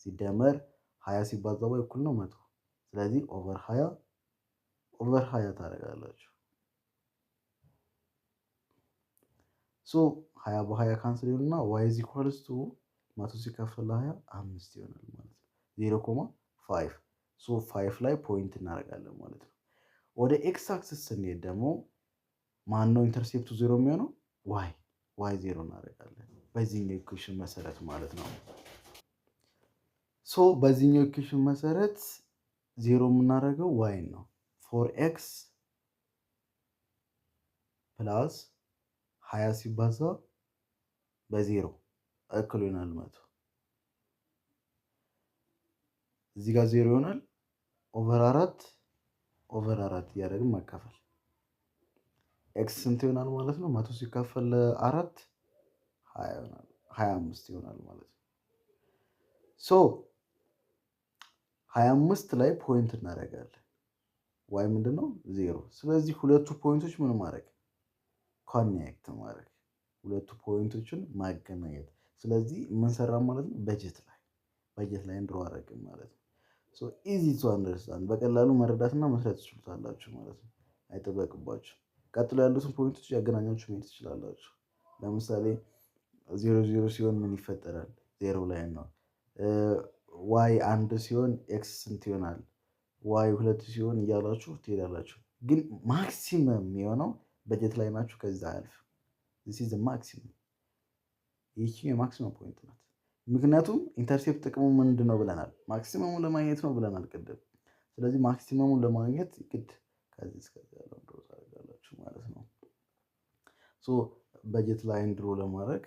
ሲደመር 20 ሲባዛ y እኩል ነው 100። ስለዚህ over 20 over 20 ታደርጋላችሁ። So 20 በ20 cancel ይሆንና y is equals to 100 ሲካፈል ለ20 5 ይሆናል ማለት ነው። 0.5። So five ላይ point እናደርጋለን ማለት ነው። ወደ x axis ስንሄድ ደግሞ ማን ነው intercept ኡ 0 የሚሆነው? y። y 0 እናደርጋለን በዚህኛው equation መሰረት ማለት ነው። So በዚህኛው equation መሰረት 0 የምናደርገው y ን ነው። 4 x plus 20 ሲባዛ በ0 እኩል ይሆናል 100። እዚህ ጋር 0 ይሆናል። Over 4 over 4 እያደረግን ማካፈል x ስንት ይሆናል ማለት ነው? 100 ሲካፈል ለአራት 20 ይሆናል፣ 25 ይሆናል ማለት ነው። So 25 ላይ point እናደርጋለን። y ምንድን ነው? 0። ስለዚህ ሁለቱ point ኦች ምን ማድረግ? Connect ማድረግ፣ ሁለቱ point ኦችን ማገናኘት። ስለዚህ የምንሰራ ማለት ነው budget line draw አደረግን ማለት ነው። So easy to understand፣ በቀላሉ መረዳትና መስራት ትችሉታላችሁ ማለት ነው። አይጠበቅባችሁ። ቀጥሎ ያሉትን point ኦች ያገናኛችሁ መሄድ ትችላላችሁ። ለምሳሌ 0 0 ሲሆን ምን ይፈጠራል? 0 ላይ ነው። y 1 ሲሆን x ስንት ይሆናል? y 2 ሲሆን እያላችሁ ትሄዳላችሁ። ግን maximum የሚሆነው budget line ኣችሁ ከዛ አያልፍም። This is maximum። ይህቺ የ maximum point ናት። ምክንያቱም intercept ጥቅሙ ምንድን ነው ብለናል? Maximum ኡን ለማግኘት ነው ብለናል ቅድም። ስለዚህ maximum ኡን ለማግኘት ግድ ከዚህ እስከዚህ ያለው draw ታደርጋላችሁ ማለት ነው። So budget line draw ለማድረግ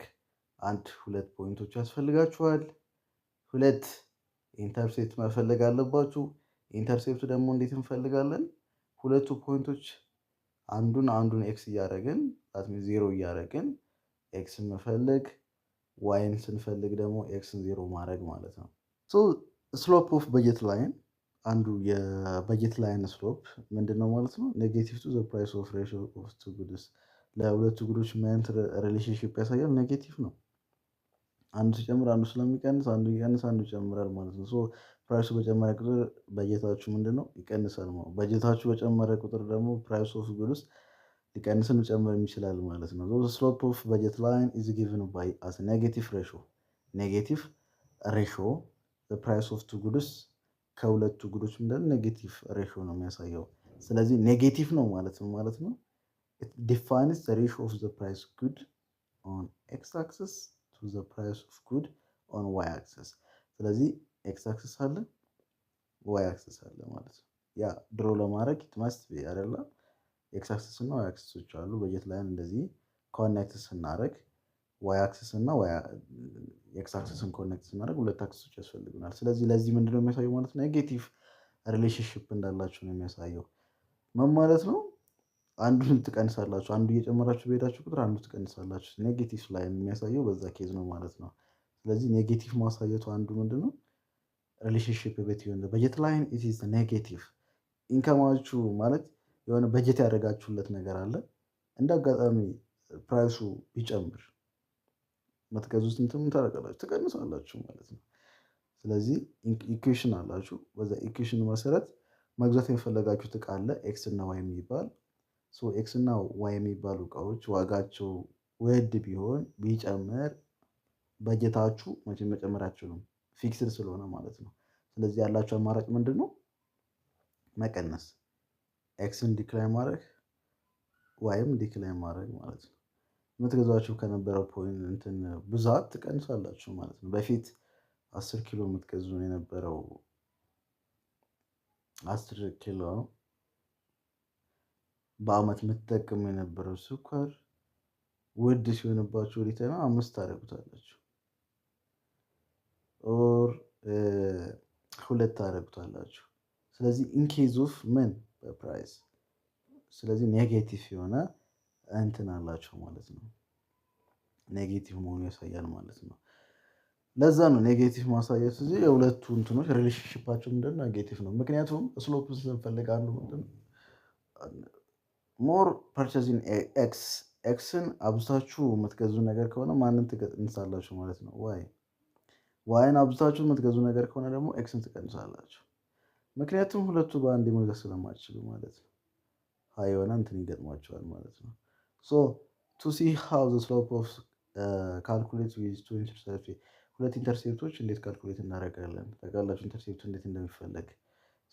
አንድ ሁለት point ኦች ያስፈልጋችኋል። ሁለት intercept መፈለግ አለባችሁ። Intercept ኡ ደግሞ እንዴት እንፈልጋለን? ሁለቱ point ኦች አንዱን አንዱን x እያደረግን፣ 0 እያደረግን x ን መፈለግ፣ y ን ስንፈልግ ደግሞ x ን 0 ማድረግ ማለት ነው። Slope of budget line፣ አንዱ የ budget line slope ምንድን ነው ማለት ነው? Negative to the price of ratio of two goods። ለሁለቱ good ኦች ምን አይነት relationship ያሳያል? Negative ነው። አንዱ ሲጨምር አንዱ ስለሚቀንስ፣ አንዱ ይቀንስ አንዱ ይጨምራል ማለት ነው። So price ኡ በጨመረ ቁጥር በጀታችሁ ምንድን ነው? ይቀንሳል ማለት ነው። በጀታችሁ በጨመረ ቁጥር ደግሞ price of goods ሊቀንስም ሊጨምርም ይችላል ማለት ነው። Slope of budget line is given by as negative ratio፣ negative ratio price of two goods፣ ከሁለቱ good ኦች ምንድን negative ratio ነው የሚያሳየው። ስለዚህ negative ነው ማለት ነው። Defines the ratio of the price good on x axis to the price of good on y axis። ስለዚህ x axis አለ፣ y axis አለ ማለት ነው። ያ draw ለማድረግ it must be አይደለ? x axis እና y axis ኦች አሉ። Budget line እንደዚህ connect ስናደርግ y axis እና x axis ን connect ስናደርግ ሁለት axis ኦች ያስፈልጉናል። ስለዚህ ለዚህ ምንድነው የሚያሳየው ማለት ነው? Negative relationship እንዳላቸው ነው የሚያሳየው። ምን ማለት ነው? አንዱን ትቀንሳላችሁ፣ አንዱ እየጨመራችሁ በሄዳችሁ ቁጥር አንዱ ትቀንሳላችሁ። Negative ላይ የሚያሳየው በዛ case ነው ማለት ነው። ስለዚህ negative ማሳየቱ አንዱ ምንድነው? Relationship between budget line it is negative። Income ኣችሁ ማለት የሆነ በጀት ያደረጋችሁለት ነገር አለ። እንደ አጋጣሚ price ኡ ቢጨምር የምትገዙት እንትን ምን ታደርጋላችሁ? ትቀንሳላችሁ ማለት ነው። ስለዚህ equation አላችሁ። በዛ equation መሰረት መግዛት የፈለጋችሁት እቃ አለ x እና y የሚባል። X እና y የሚባሉ እቃዎች ዋጋቸው ውድ ቢሆን፣ ቢጨምር በጀታችሁ መቼም መጨመር አትችሉም፣ fixed ስለሆነ ማለት ነው። ስለዚህ ያላችሁ አማራጭ ምንድን ነው? መቀነስ። X ን decline ማድረግ Y ም decline ማድረግ ማለት ነው። የምትገዟቸው ከነበረው point እንትን ብዛት ትቀንሳላችሁ ማለት ነው። በፊት 10 ኪሎ የምትገዙ የነበረው፣ 10 ኪሎ በአመት የምትጠቀሙ የነበረው ስኳር ውድ ሲሆንባችሁ ወዴት ነው 5 ታደርጉታላችሁ or 2 ታደርጉታላችሁ። ስለዚህ in case of ምን በ price፣ ስለዚህ negative የሆነ እንትን አላቸው ማለት ነው። Negative መሆኑ ያሳያል ማለት ነው። ለዛ ነው negative ማሳየት። እዚህ የሁለቱ እንትኖች relationship ኣቸው ምንድን ነው? Negative ነው። ምክንያቱም slope ስንፈልግ አንዱ ምንድን ነው more purchasing X፣ X ን አብዝታችሁ የምትገዙ ነገር ከሆነ ማንን ትቀንሳላችሁ ማለት ነው? Y። Y ን አብዝታችሁ የምትገዙ ነገር ከሆነ ደግሞ X ን ትቀንሳላችሁ። ምክንያቱም ሁለቱ በአንድ መግዛት ስለማትችሉ ማለት ነው። High የሆነ እንትን ይገጥሟቸዋል ማለት ነው። So to see how the slope of calculate with two intercept፣ ሁለት intercept ኦች እንዴት calculate እናደርጋለን? ታውቃላችሁ intercept እንዴት እንደሚፈለግ።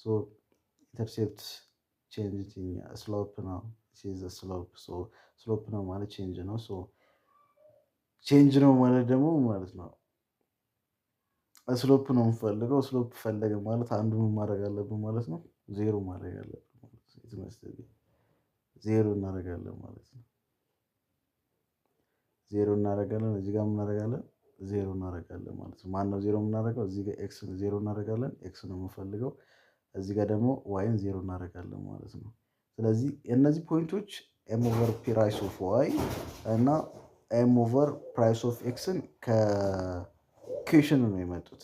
So intercept change slope ነው። Slope slope ነው ማለት change ነው። So change ነው ማለት ደግሞ ማለት ነው slope ነው የምፈልገው። Slope ፈለገ ማለት አንዱ ምን ማድረግ አለብን ማለት ነው? ዜሮ ማድረግ አለብን ማለት ነው። ዜሮ እናደርጋለን ማለት ነው። ዜሮ እናደርጋለን። እዚህ ጋር እናደርጋለን፣ ዜሮ እናደርጋለን ማለት ነው። ማን ነው ዜሮ የምናደርገው? እዚህ ጋር X zero እናደርጋለን። X ነው የምፈልገው። እዚህ ጋር ደግሞ Y ን ዜሮ እናደርጋለን ማለት ነው። ስለዚህ እነዚህ point ኦች M over price of Y እና M over price of X ን ከ equation ነው የመጡት።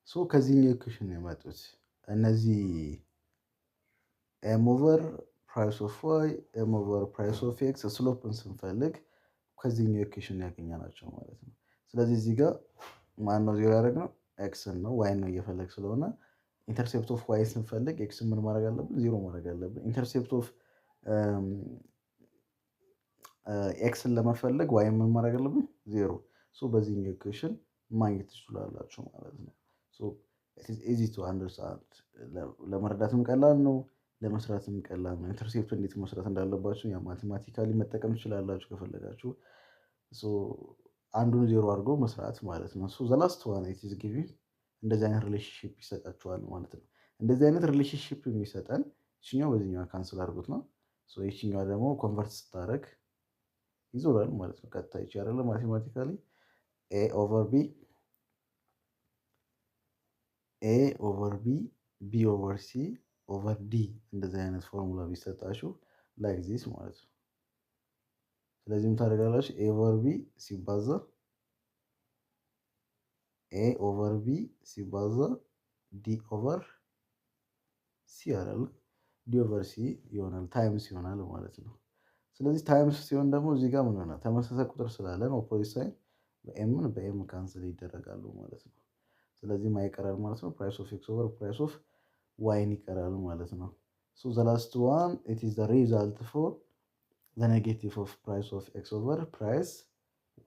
So ከዚህኛው equation ነው የመጡት እነዚህ M over price of Y፣ M over price of X። Slope ን ስንፈልግ ከዚህኛው equation ያገኘናቸው ማለት ነው። ስለዚህ እዚህ ጋር ማን ነው ዜሮ ያደረግነው? X ን ነው። Y ን ነው እየፈለግ ስለሆነ intercept of Y ስንፈልግ X ን ምን ማድረግ አለብን? ዜሮ ማድረግ አለብን። Intercept of X ን ለመፈለግ Y ን ምን ማድረግ አለብን? ዜሮ። So በዚህኛው equation ማግኘት ትችላላችሁ ማለት ነው። Easy to understand፣ ለመረዳትም ቀላል ነው፣ ለመስራትም ቀላል ነው። Intercept እንዴት መስራት እንዳለባችሁ ያ mathematically መጠቀም ትችላላችሁ ከፈለጋችሁ። አንዱን ዜሮ አድርጎ መስራት ማለት ነው። So the last one, it is giving እንደዚህ አይነት relationship ይሰጣችኋል ማለት ነው። እንደዚህ አይነት relationship የሚሰጠን ይችኛው በዚህኛው cancel አድርጎት ነው። ይችኛዋ ደግሞ convert ስታደርግ ይዞራል ማለት ነው። ቀጥታ ይቺ አይደለ mathematically A over B፣ A over B፣ B over C over D እንደዚህ አይነት ፎርሙላ ቢሰጣችሁ like this ማለት ነው። ስለዚህ ምን ታደርጋላችሁ? A over B ሲባዛ፣ A over B ሲባዛ D over C አይደለ? D over C ይሆናል፣ times ይሆናል ማለት ነው። ስለዚህ times ሲሆን ደግሞ እዚህ ጋር ምን ይሆናል? ተመሳሳይ ቁጥር ስላለን opposite sign በ M ን በ M cancel ይደረጋሉ ማለት ነው። ስለዚህ ማ ይቀራል ማለት ነው? Price of X over price of Y ን ይቀራል ማለት ነው። So the last one, it is the result for the negative of price of X over price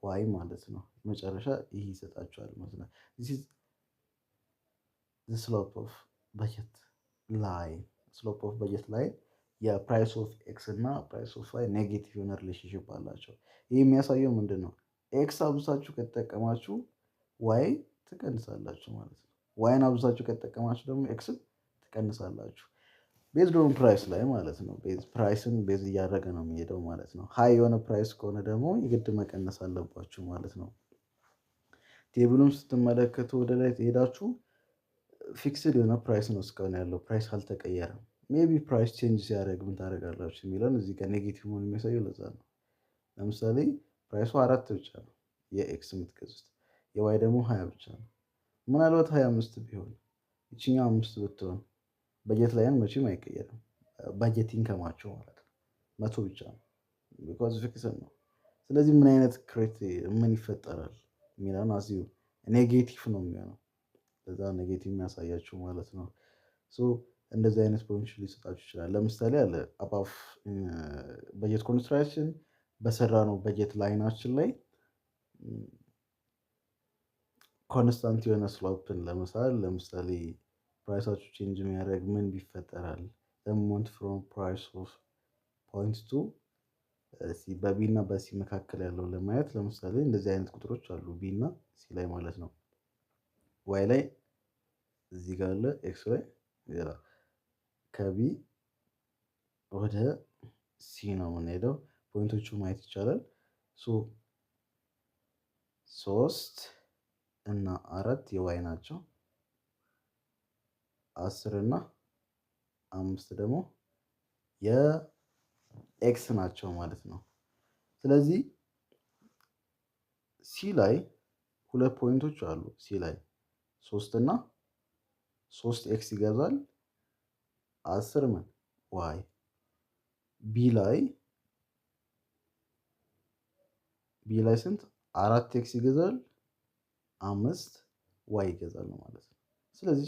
Y ማለት ነው። መጨረሻ ይህ ይሰጣችኋል ማለት ነው። This is the slope of budget line። Slope of budget line የ price of X እና price of Y negative የሆነ relationship አላቸው። ይህ የሚያሳየው ምንድን ነው? X አብዝታችሁ ከተጠቀማችሁ Y ትቀንሳላችሁ ማለት ነው። Y ን አብዝታችሁ ከተጠቀማችሁ ደግሞ X ን ትቀንሳላችሁ። Based on price ላይ ማለት ነው። Price ን base እያደረገ ነው የሚሄደው ማለት ነው። High የሆነ price ከሆነ ደግሞ የግድ መቀነስ አለባችሁ ማለት ነው። Table ኡን ስትመለከቱ ወደ ላይ ሄዳችሁ fixed የሆነ price ነው፣ እስካሁን ያለው price አልተቀየረም። Maybe price change ሲያደርግ ምን ታደርጋላችሁ የሚለውን እዚህ ጋር negative መሆን የሚያሳየው ለዛ ነው። ለምሳሌ price ኡ 4 ብቻ ነው የ X የምትገዙት፣ የ Y ደግሞ 20 ብቻ ነው። ምናልባት 25 ቢሆን፣ ይችኛው 5 ብትሆን budget line መቼም አይቀየርም። Budget income ኣቸው ማለት ነው 100 ብቻ ነው because fixed ነው። ስለዚህ ምን አይነት create ምን ይፈጠራል የሚለውን አዚሁ negative ነው የሚሆነው። ለዛ negative የሚያሳያችሁ ማለት ነው። So እንደዚህ አይነት point ሊሰጣችሁ ይችላል። ለምሳሌ አለ above budget construction በሰራነው budget line ኣችን ላይ constant የሆነ slope ን ለመሳል ለምሳሌ price ኣችሁ change የሚያደርግ ምን ቢፈጠራል? Movement from price of point to C፣ በ B እና በ C መካከል ያለው ለማየት ለምሳሌ እንደዚህ አይነት ቁጥሮች አሉ B እና C ላይ ማለት ነው። Y ላይ እዚህ ጋር አለ፣ X ላይ ከ B ወደ C ነው የምንሄደው። Point ኦቹ ማየት ይቻላል። 3 እና 4 የ Y ናቸው። 10 እና 5 ደግሞ የ X ናቸው ማለት ነው። ስለዚህ C ላይ ሁለት point ኦች አሉ። C ላይ 3 እና 3 X ይገዛል፣ 10 ምን Y። B ላይ ስንት? 4 X ይገዛል፣ 5 Y ይገዛል ማለት ነው። ስለዚህ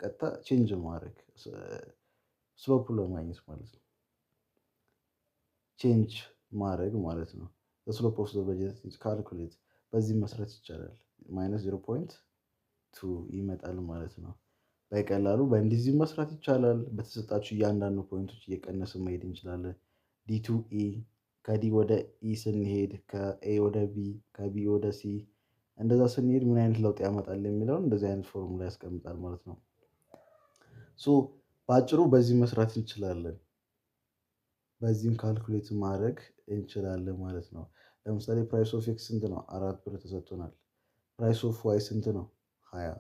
ቀጥታ change ማድረግ slope ኡን ለማግኘት ማለት ነው። Change ማድረግ ማለት ነው። Slope of the budget calculate በዚህ መስራት ይቻላል። Minus 0.2 ይመጣል ማለት ነው። በቀላሉ በእንደዚህ መስራት ይቻላል። በተሰጣችሁ እያንዳንዱ point ኦች እየቀነስን መሄድ እንችላለን። D to E፣ ከ D ወደ E ስንሄድ፣ ከ A ወደ B፣ ከ B ወደ C እንደዛ ስንሄድ ምን አይነት ለውጥ ያመጣል የሚለውን እንደዚህ አይነት ፎርሙላ ያስቀምጣል ማለት ነው። So በአጭሩ በዚህ መስራት እንችላለን። በዚህም calculate ማድረግ እንችላለን ማለት ነው። ለምሳሌ price of X ስንት ነው? 4 ብር ተሰጥቶናል። Price of Y ስንት ነው? 20።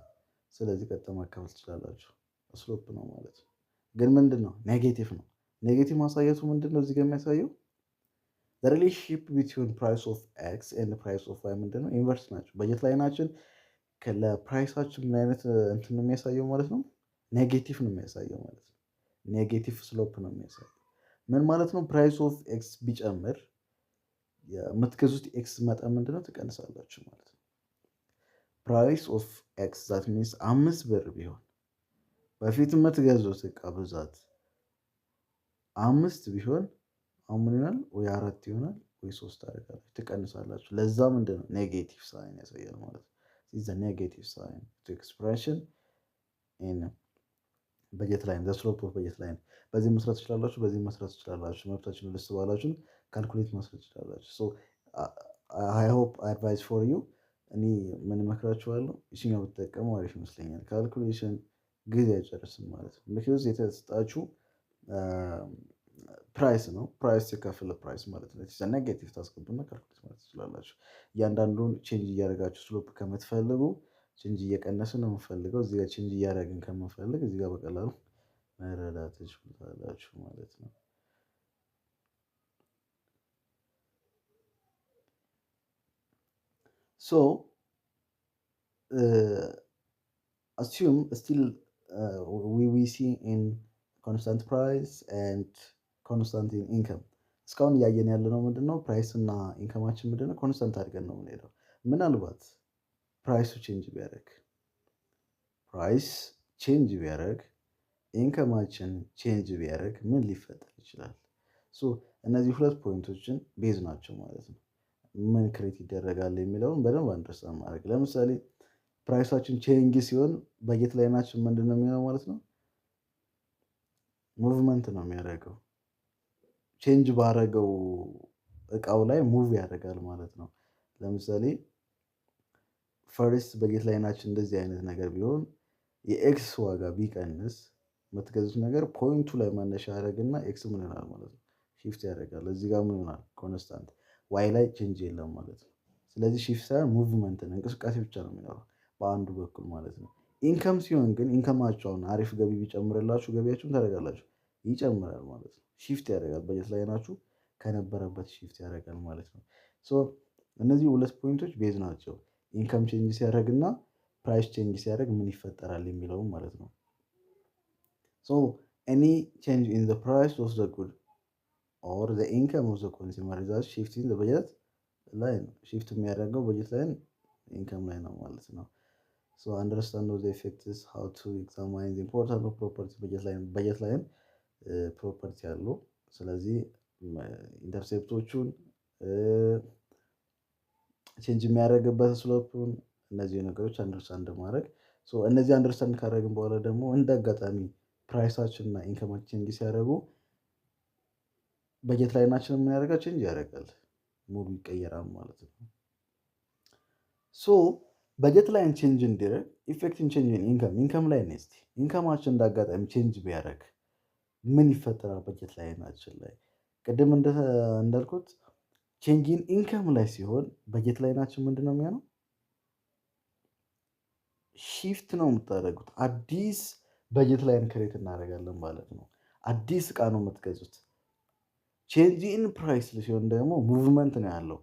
ስለዚህ ቀጥታ ማካፈል ትችላላችሁ። Slope ነው ማለት ነው። ግን ምንድን ነው? Negative ነው። Negative ማሳየቱ ምንድን ነው? እዚህ ጋር የሚያሳየው relationship between price of X and price of Y ምንድን ነው? Inverse ናቸው። Budget line ኣችን ለ price ኣችን ምን አይነት እንትን ነው የሚያሳየው ማለት ነው? Negative ነው የሚያሳየው ማለት ነው። Negative slope ነው የሚያሳየው። ምን ማለት ነው? Price of X ቢጨምር የምትገዙት X መጠን ምንድነው? ትቀንሳላችሁ ማለት ነው። Price of X, that means 5 ብር ቢሆን በፊት የምትገዙት እቃ ብዛት 5 ቢሆን አሁን ምን ይሆናል? ወይ 4 ይሆናል ወይ 3 ታደርጋላችሁ፣ ትቀንሳላችሁ። ለዛ ምንድን ነው negative sign ያሳያል ማለት ነው። Negative sign to expression in budget line, the slope of budget line። በዚህ መስራት ትችላላችሁ፣ በዚህ መስራት ትችላላችሁ። መብታችን ደስ ባላችሁን calculate መስራት ትችላላችሁ። So I hope advice for you፣ እኔ ምን እመክራችኋለሁ፣ ይችኛው ብትጠቀሙ አሪፍ ይመስለኛል። Calculation ጊዜ አይጨርስም ማለት ነው። ምክንያቱም የተሰጣችሁ price ነው። Price ሲካፈል price ማለት ነው። Negative ታስገቡና calculate ማለት ትችላላችሁ። እያንዳንዱን change እያደረጋችሁ slope ከምትፈልጉ፣ change እየቀነስን ነው የምንፈልገው። እዚህ ጋር change እያደረግን ከምንፈልግ እዚህ ጋር በቀላሉ መረዳት ትችላላችሁ ማለት ነው። So assume still we see in constant price and constant income። እስካሁን እያየን ያለነው ምንድነው? Price እና income ኣችን ምንድነው? Constant አድርገን ነው የምንሄደው። ምናልባት price ኡ change ቢያደርግ፣ price change ቢያደርግ፣ income ኣችን change ቢያደርግ ምን ሊፈጠር ይችላል? So እነዚህ ሁለት point ኦችን base ናቸው ማለት ነው። ምን create ይደረጋል የሚለውን በደንብ understand ማድረግ። ለምሳሌ price ኣችን change ሲሆን budget line ኣችን ምንድን ነው የሚሆነው ማለት ነው? Movement ነው የሚያደርገው። Change ባረገው እቃው ላይ move ያደርጋል ማለት ነው። ለምሳሌ first budget line ኣችን እንደዚህ አይነት ነገር ቢሆን፣ የ X ዋጋ ቢቀንስ የምትገዙት ነገር point ኡ ላይ መነሻ ያደርግና X ምን ይሆናል ማለት ነው? Shift ያደርጋል። እዚህ ጋር ምን ይሆናል? Constant። Y ላይ change የለም ማለት ነው። ስለዚህ shift ሳይሆን movement ነው፣ እንቅስቃሴ ብቻ ነው የሚኖረው በአንዱ በኩል ማለት ነው። Income ሲሆን ግን income ኣችሁ አሪፍ ገቢ ቢጨምርላችሁ ገቢያችሁን ታደርጋላችሁ ይጨምራል ማለት ነው። Shift ያደርጋል። Budget line ኣችሁ ከነበረበት shift ያደርጋል ማለት ነው። So እነዚህ ሁለት point ኦች base ናቸው። Income change ሲያደርግ እና price change ሲያደርግ ምን ይፈጠራል የሚለውም ማለት ነው። So any change in the price of the good or the income of the consumer result shift in the budget line። Shift የሚያደርገው budget line income ላይ ነው ማለት ነው። So understand the effects, how to examine the important property budget line። Budget line property አለው። ስለዚህ intercept ኦቹን፣ change የሚያደርግበት slope ኡን፣ እነዚህ ነገሮች understand ማድረግ። እነዚህ understand ካደረግን በኋላ ደግሞ እንደ አጋጣሚ Price ኣችን እና income ኣችን change ሲያደርጉ budget line ኣችን ምን ያደርጋል? Change ያደርጋል፣ ሙሉ ይቀየራል ማለት ነው። So budget line change እንዲያደርግ effect in change income፣ income ላይ እስቲ income ኣችን እንዳጋጣሚ change ቢያደርግ ምን ይፈጠራል? Budget line ኣችን ላይ ቅድም እንዳልኩት change in income ላይ ሲሆን budget line ኣችን ምንድን ነው የሚሆነው? Shift ነው የምታደርጉት። አዲስ budget line create እናደርጋለን ማለት ነው። አዲስ እቃ ነው የምትገዙት። Change in price ሲሆን ደግሞ movement ነው ያለው።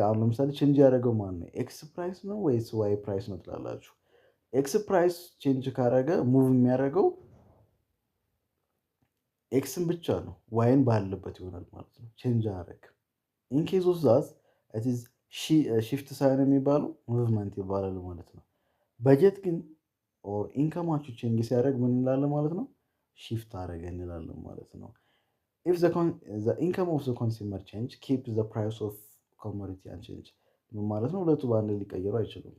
አሁን ለምሳሌ change ያደረገው ማን ነው? X price ነው ወይስ Y price ነው ትላላችሁ። X price change ካደረገ move የሚያደርገው X ን ብቻ ነው፣ Y ን ባለበት ይሆናል ማለት ነው። Change አያደርግም። In case of that shift ሳይሆን የሚባለው movement ይባላል ማለት ነው። በጀት ግን or income ኣችሁ change ሲያደርግ ምን እንላለን ማለት ነው? Shift አደረገ እንላለን ማለት ነው። If the income of the consumer change, keep the price of commodity unchanged ምን ማለት ነው? ሁለቱ በአንድ ሊቀየሩ አይችሉም።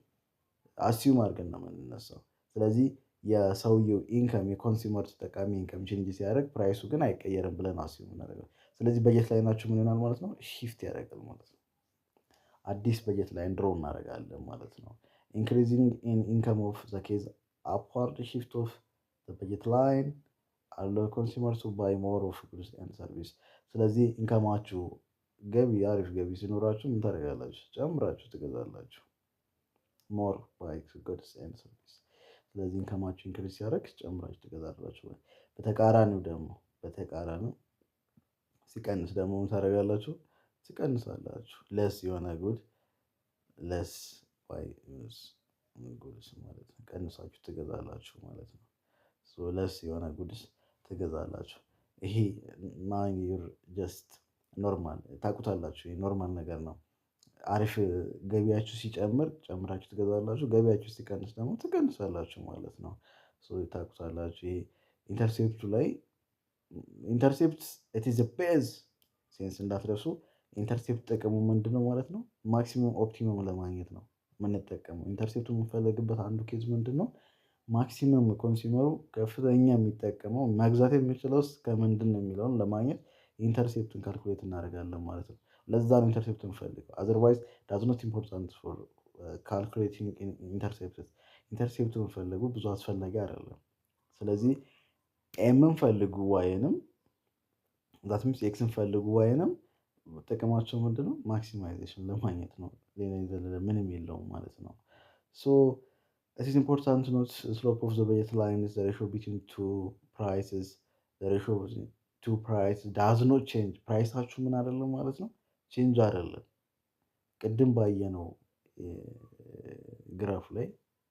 Assume አድርገን ነው የምንነሳው። ስለዚህ የሰውየው income፣ የ consumer ተጠቃሚ income change ሲያደርግ price ኡ ግን አይቀየርም ብለን assume እናደርገው። ስለዚህ budget line ኣችሁ ምን ይሆናል ማለት ነው? Shift ያደርጋል ማለት ነው። አዲስ budget line draw እናደርጋለን ማለት ነው። Increasing in income of the case upward shift of budget line allow consumer to buy more of goods and service። ስለዚህ income ኣችሁ ገቢ አሪፍ ገቢ ሲኖራችሁ ምን ታደርጋላችሁ? ጨምራችሁ ትገዛላችሁ። More buy goods and service። ስለዚህ income ኣችሁ increase ሲያደርግ ጨምራችሁ ትገዛላችሁ። በተቃራኒው ደግሞ፣ በተቃራኒው ሲቀንስ ደግሞ ምን ታደርጋላችሁ? ትቀንሳላችሁ። Less የሆነ good፣ less buy goods ማለት ነው። ቀንሳችሁ ትገዛላችሁ ማለት ነው። Less የሆነ goods ትገዛላችሁ። ይሄ you're just normal ታውቁታላችሁ። Normal ነገር ነው። አሪፍ ገቢያችሁ ሲጨምር ጨምራችሁ ትገዛላችሁ። ገቢያችሁ ሲቀንስ ደግሞ ትቀንሳላችሁ ማለት ነው። ታውቁታላችሁ። ይሄ intercept ኡ ላይ intercept it is base sense እንዳትረሱ። Intercept ጥቅሙ ምንድን ነው ማለት ነው? Maximum optimum ለማግኘት ነው የምንጠቀመው። Intercept ኡ የምንፈለግበት አንዱ case ምንድን ነው? Maximum consumer ኡ ከፍተኛ የሚጠቀመው፣ መግዛት የሚችለው ከምንድን ነው የሚለውን ለማግኘት intercept ኡን calculate እናደርጋለን ማለት ነው። ለዛ ነው intercept የምንፈልገው። Otherwise does not important for calculating intercept። Intercept መፈለጉ ብዙ አስፈላጊ አይደለም። ስለዚህ M ን ፈልጉ Y ንም፣ that means X ን ፈልጉ Y ንም ጥቅማቸው ምንድነው? Maximization ለማግኘት ነው። ሌላ የዘለለ ምንም የለውም ማለት ነው። So it is important to note slope of the budget line is the ratio between two prices. The ratio between two price does not change። Price ኣችሁ ምን አይደለም ማለት ነው፣ change አይደለም። ቅድም ባየነው graph ላይ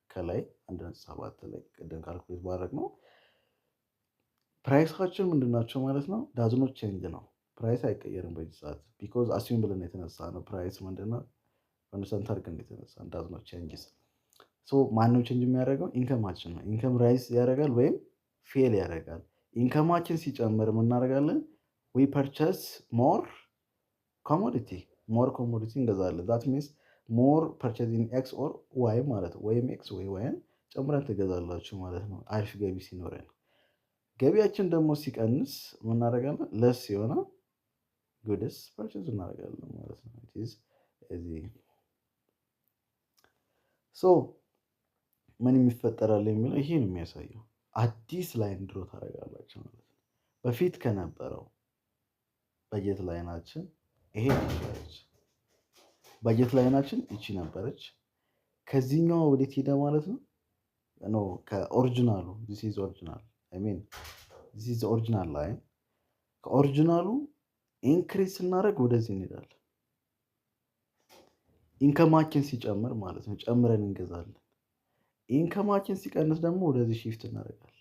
ከላይ 1.7 ላይ ቅድም calculate ባደረግነው price ኣችን ምንድን ናቸው ማለት ነው? Does not change ነው። Price አይቀየርም በዚህ ሰዓት because assume ብለን የተነሳ ነው። Price ምንድነው? Constant አድርገን የተነሳ does not changes። So ማነው change የሚያደርገው? Income ኣችን ነው። Income rise ያደርጋል ወይም fall ያደርጋል። Income ኣችን ሲጨምር ምን እናደርጋለን? We purchase more commodity፣ more commodity እንገዛለን። That means more purchasing X or Y ማለት ነው። ወይም X ወይ Y ን ጨምረን ትገዛላችሁ ማለት ነው። አሪፍ ገቢ ሲኖረን። ገቢያችን ደግሞ ሲቀንስ ምን እናደርጋለን? Less የሆነ goods purchase እናደርጋለን ማለት ነው። እዚህ so ምን የሚፈጠራል የሚለው ይሄ ነው የሚያሳየው። አዲስ line draw ታደርጋላችሁ ማለት ነው። በፊት ከነበረው budget line ኣችን ይሄ ነበረች። Budget line ኣችን ይቺ ነበረች። ከዚህኛው ወዴት ሄደ ማለት ነው? No፣ ከ original ኡ፣ this is original፣ I mean this is original line። ከ original ኡ increase ስናደርግ ወደዚህ እንሄዳለን። Income ኣችን ሲጨምር ማለት ነው፣ ጨምረን እንገዛለን። Income ኣችን ሲቀንስ ደግሞ ወደዚህ shift እናደርጋለን።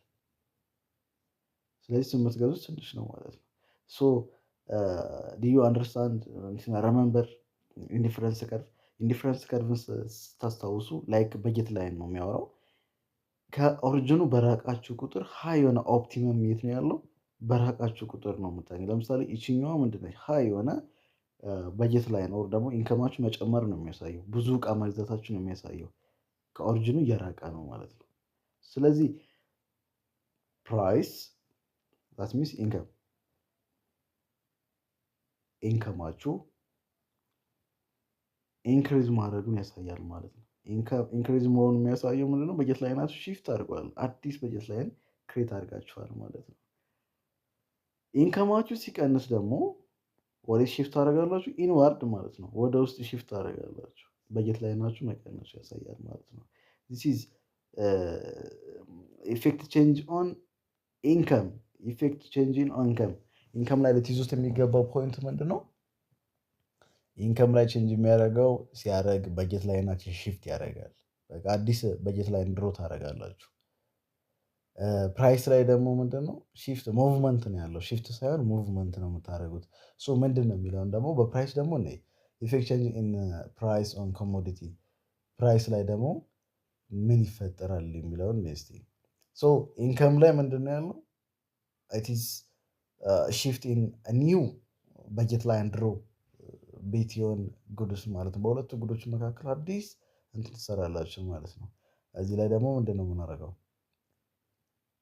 ስለዚህ የምትገዙት ትንሽ ነው ማለት ነው። So do you understand? Remember indifference curve። Indifference curve ን ስታስታውሱ like budget line ነው የሚያወራው። ከኦሪጂኑ በራቃችሁ ቁጥር high የሆነ optimum የት ነው ያለው? በራቃችሁ ቁጥር ነው የምታገኘው። ለምሳሌ ይችኛዋ ምንድነች? High የሆነ budget line ነው ደግሞ income ኣችሁ መጨመር ነው የሚያሳየው። ብዙ እቃ መግዛታችሁ ነው የሚያሳየው። ከኦሪጂኑ እየራቀ ነው ማለት ነው። ስለዚህ Price, that means income, income ኣችሁ increase ማድረጉን ያሳያል ማለት ነው። Increase መሆኑን የሚያሳየው ምንድነው? Budget line ኣችሁ shift አድርጓል። አዲስ budget line create አድርጋችኋል ማለት ነው። Income ኣችሁ ሲቀንስ ደግሞ ወደ shift ታደርጋላችሁ፣ inward ማለት ነው። ወደ ውስጥ shift ታደርጋላችሁ። Budget line ኣችሁ መቀነሱ ያሳያል ማለት ነው። This is effect change on income. Effect change in income. Income ላይ ልትይዙት የሚገባው point ምንድን ነው? Income ላይ change የሚያደርገው ሲያደርግ budget line ኣችን shift ያደርጋል። በቃ አዲስ budget line draw ታደርጋላችሁ። Price ላይ ደግሞ ምንድን ነው? Shift movement ነው ያለው። Shift ሳይሆን movement ነው የምታደርጉት። So ምንድን ነው የሚለውን ደግሞ በ price ደግሞ እኔ effect change in price on commodity, price ላይ ደግሞ ምን ይፈጠራል የሚለውን እስቲ። So income ላይ ምንድን ነው ያለው? It is shift in new budget line draw between goods ማለት ነው። በሁለቱ good ኦች መካከል አዲስ እንትን ትሰራላችሁ ማለት ነው። እዚህ ላይ ደግሞ ምንድን ነው የምናደርገው?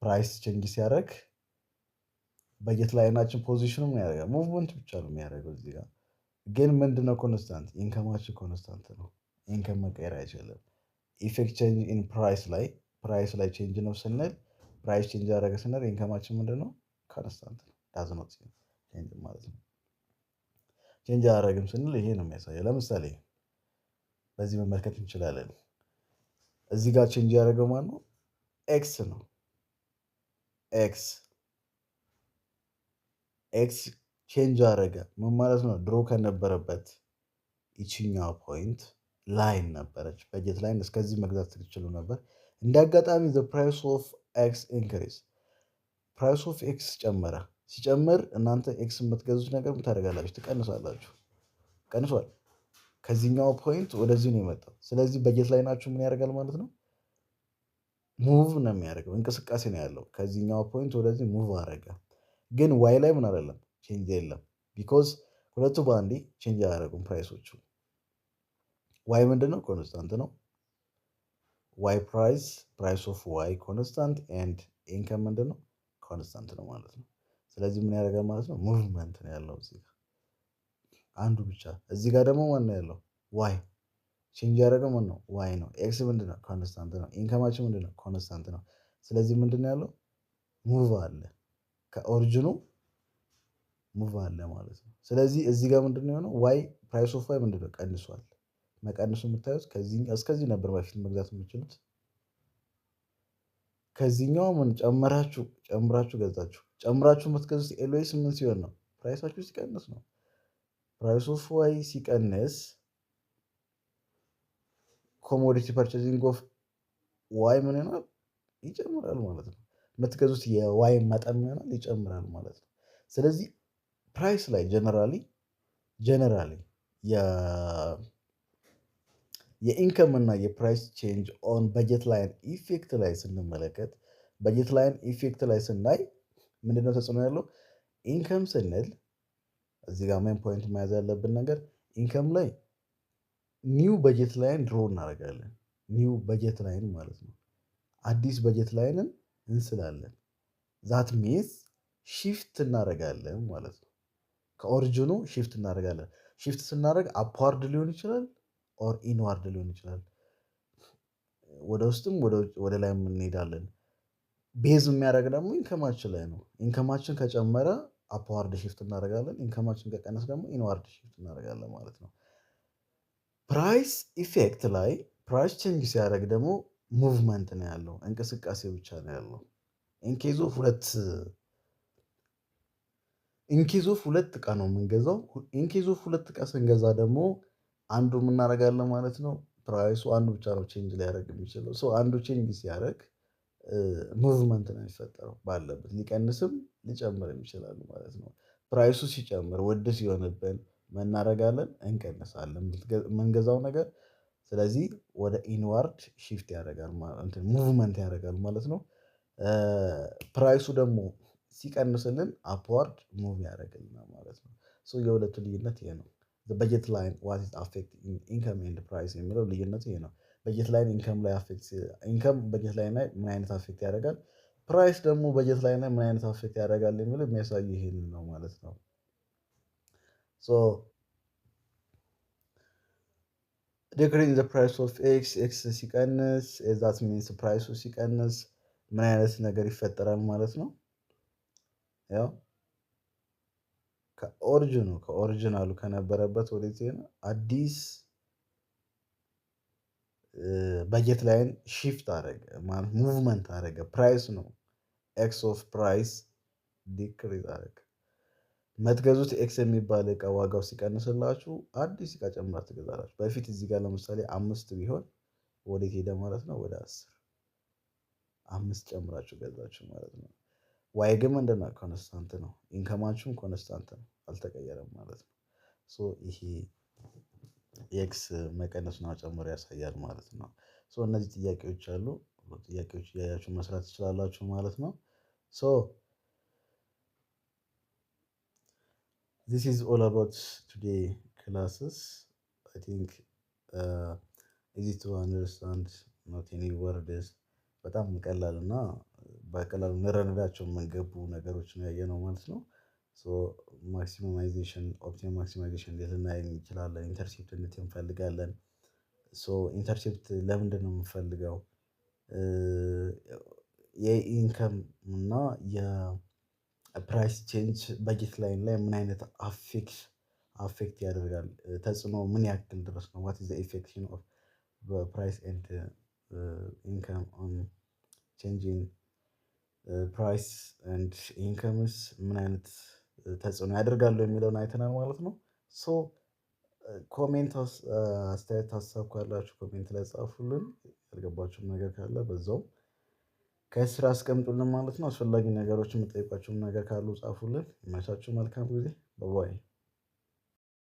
Price change ሲያደርግ budget line ኣችን position ኑ ምን ያደርጋል? Movement ብቻ ነው የሚያደርገው። እዚህ ጋር ግን ምንድነው constant? Income ኣችን constant ነው። Income መቀየር አይችልም። Effect change in price ላይ፣ price ላይ change ነው ስንል፣ price change ያደረገ ስንል income ኣችን ምንድን ነው? Constant ነው። Does not change ማለት ነው። Change አያደርግም ስንል ይሄ ነው የሚያሳየው። ለምሳሌ በዚህ መመልከት እንችላለን። እዚህ ጋር change ያደረገው ማን ነው? X ነው። X change አደረገ ምን ማለት ነው? ድሮ ከነበረበት ይችኛው point line ነበረች፣ budget line እስከዚህ መግዛት ትችሉ ነበር። እንደ አጋጣሚ the price of X increase, price of X ጨመረ። ሲጨምር እናንተ X የምትገዙት ነገር ምን ታደርጋላችሁ? ትቀንሳላችሁ። ቀንሷል። ከዚህኛው point ወደዚህ ነው የመጣው። ስለዚህ budget line ኣችሁ ምን ያደርጋል ማለት ነው? Move ነው የሚያደርገው፣ እንቅስቃሴ ነው ያለው። ከዚህኛው point ወደዚህ move አደረገ። ግን Y ላይ ምን አይደለም፣ change የለም። Because ሁለቱ በአንዴ change አያደርጉም price ኦቹ። Y ምንድነው? Constant ነው። Y price, price of Y constant and income ምንድነው? Constant ነው ማለት ነው። ስለዚህ ምን ያደርጋል ማለት ነው? Movement ነው ያለው እዚህ ጋር አንዱ ብቻ። እዚህ ጋር ደግሞ ማን ነው ያለው? Y change ያደረገው ማን ነው? Y ነው። X ምንድነው? Constant ነው። Income ኣችን ምንድነው? Constant ነው። ስለዚህ ምንድነው ያለው? Move አለ፣ ከ origin ኑ move አለ ማለት ነው። ስለዚህ እዚህ ጋር ምንድነው የሆነው? Y, price of Y ምንድነው? ቀንሷል። መቀነሱ የምታዩት ከዚህ እስከዚህ ነበር በፊት መግዛት የምችሉት። ከዚህኛው ምን ጨምራችሁ ጨምራችሁ ገዛችሁ። ጨምራችሁ የምትገዙት always ምን ሲሆን ነው? Price ኣችሁ ሲቀንስ ነው። Price of Y ሲቀንስ commodity purchasing of Y ምን ይሆናል? ይጨምራል ማለት ነው። የምትገዙት የ Y መጠን ምን ይሆናል? ይጨምራል ማለት ነው። ስለዚህ price ላይ generally የ income እና የ price change on budget line effect ላይ ስንመለከት፣ budget line effect ላይ ስናይ ምንድነው ተጽዕኖ ያለው? Income ስንል እዚህ ጋር main point መያዝ ያለብን ነገር income ላይ new budget line draw እናደርጋለን። New budget line ማለት ነው። አዲስ budget line ን እንስላለን። That means shift እናደርጋለን ማለት ነው። ከ origin ኑ shift እናደርጋለን። Shift ስናደርግ upward ሊሆን ይችላል or inward ሊሆን ይችላል። ወደ ውስጥም ወደ ላይም እንሄዳለን። Base የሚያደርግ ደግሞ income ኣችን ላይ ነው። Income ኣችን ከጨመረ upward shift እናደርጋለን። Income ኣችን ከቀነሰ ደግሞ inward shift እናደርጋለን ማለት ነው። Price effect ላይ price change ሲያደርግ ደግሞ movement ነው ያለው፣ እንቅስቃሴ ብቻ ነው ያለው። In case of ሁለት እቃ ነው የምንገዛው። In case of ሁለት እቃ ስንገዛ ደግሞ አንዱ የምናደርጋለን ማለት ነው። Price ኡ አንዱ ብቻ ነው change ሊያደርግ የሚችለው። So አንዱ change ሲያደርግ movement ነው የሚፈጠረው፣ ባለበት ሊቀንስም ሊጨምርም ይችላል ማለት ነው። Price ኡ ሲጨምር፣ ውድ ሲሆንብን ምን እናደርጋለን? እንቀንሳለን የምንገዛው ነገር። ስለዚህ ወደ inward shift ያደርጋል፣ movement ያደርጋል ማለት ነው። Price ኡ ደግሞ ሲቀንስልን upward move ያደርግልናል ማለት ነው። So የሁለቱ ልዩነት ይሄ ነው። Budget line what is affect income and price የሚለው ልዩነቱ ይሄ ነው። Budget line income ላይ affect, income budget line ላይ ምን አይነት affect ያደርጋል? Price ደግሞ budget line ላይ ምን አይነት affect ያደርጋል የሚለው የሚያሳይ ይሄንን ነው ማለት ነው። So decreasing the price of X፣ X ሲቀንስ፣ that means price ኡ ሲቀንስ ምን አይነት ነገር ይፈጠራል ማለት ነው። ያው ከኦሪጂኑ ከኦሪጂናሉ ከነበረበት ወዴት ነው አዲስ budget line shift አደረገ ማለት movement አደረገ። Price ነው፣ X of price decrease አደረገ። የምትገዙት X የሚባል እቃ ዋጋው ሲቀንስላችሁ አዲስ እቃ ጨምራችሁ ትገዛላችሁ። በፊት እዚህ ጋር ለምሳሌ 5 ቢሆን ወዴት ሄደ ማለት ነው? ወደ 10፣ 5 ጨምራችሁ ገዛችሁ ማለት ነው። Y ግን ምንድነው? Constant ነው። Income ኣችሁም constant ነው፣ አልተቀየረም ማለት ነው። So ይሄ የ X መቀነስና መጨመር ያሳያል ማለት ነው። So እነዚህ ጥያቄዎች አሉ። ጥያቄዎች እያያችሁ መስራት ትችላላችሁ ማለት ነው። So this is all about today classes. I think easy to understand, not any words። በጣም ቀላል እና በቀላሉ ልንረዳቸው የሚገቡ ነገሮች ነው ያየነው ማለት ነው። So maximization፣ optimum maximization እንዴት ልናይ እንችላለን? Intercept እንዴት እንፈልጋለን? So intercept ለምንድነው የምንፈልገው? የ income እና የ price change budget line ላይ ምን አይነት affect ያደርጋል? ተጽዕኖ ምን ያክል ድረስ ነው? What is the effect of price and income on changing price and incomes ምን አይነት ተጽዕኖ ያደርጋሉ የሚለውን አይተናል ማለት ነው። So comment፣ አስተያየት፣ ሀሳብ ካላችሁ comment ላይ ጻፉልን። ያልገባችሁም ነገር ካለ በዛው ከስር አስቀምጡልን ማለት ነው። አስፈላጊ ነገሮችን የምትጠይቋቸውም ነገር ካሉ ጻፉልን። ይመቻችሁ። መልካም ጊዜ። Bye።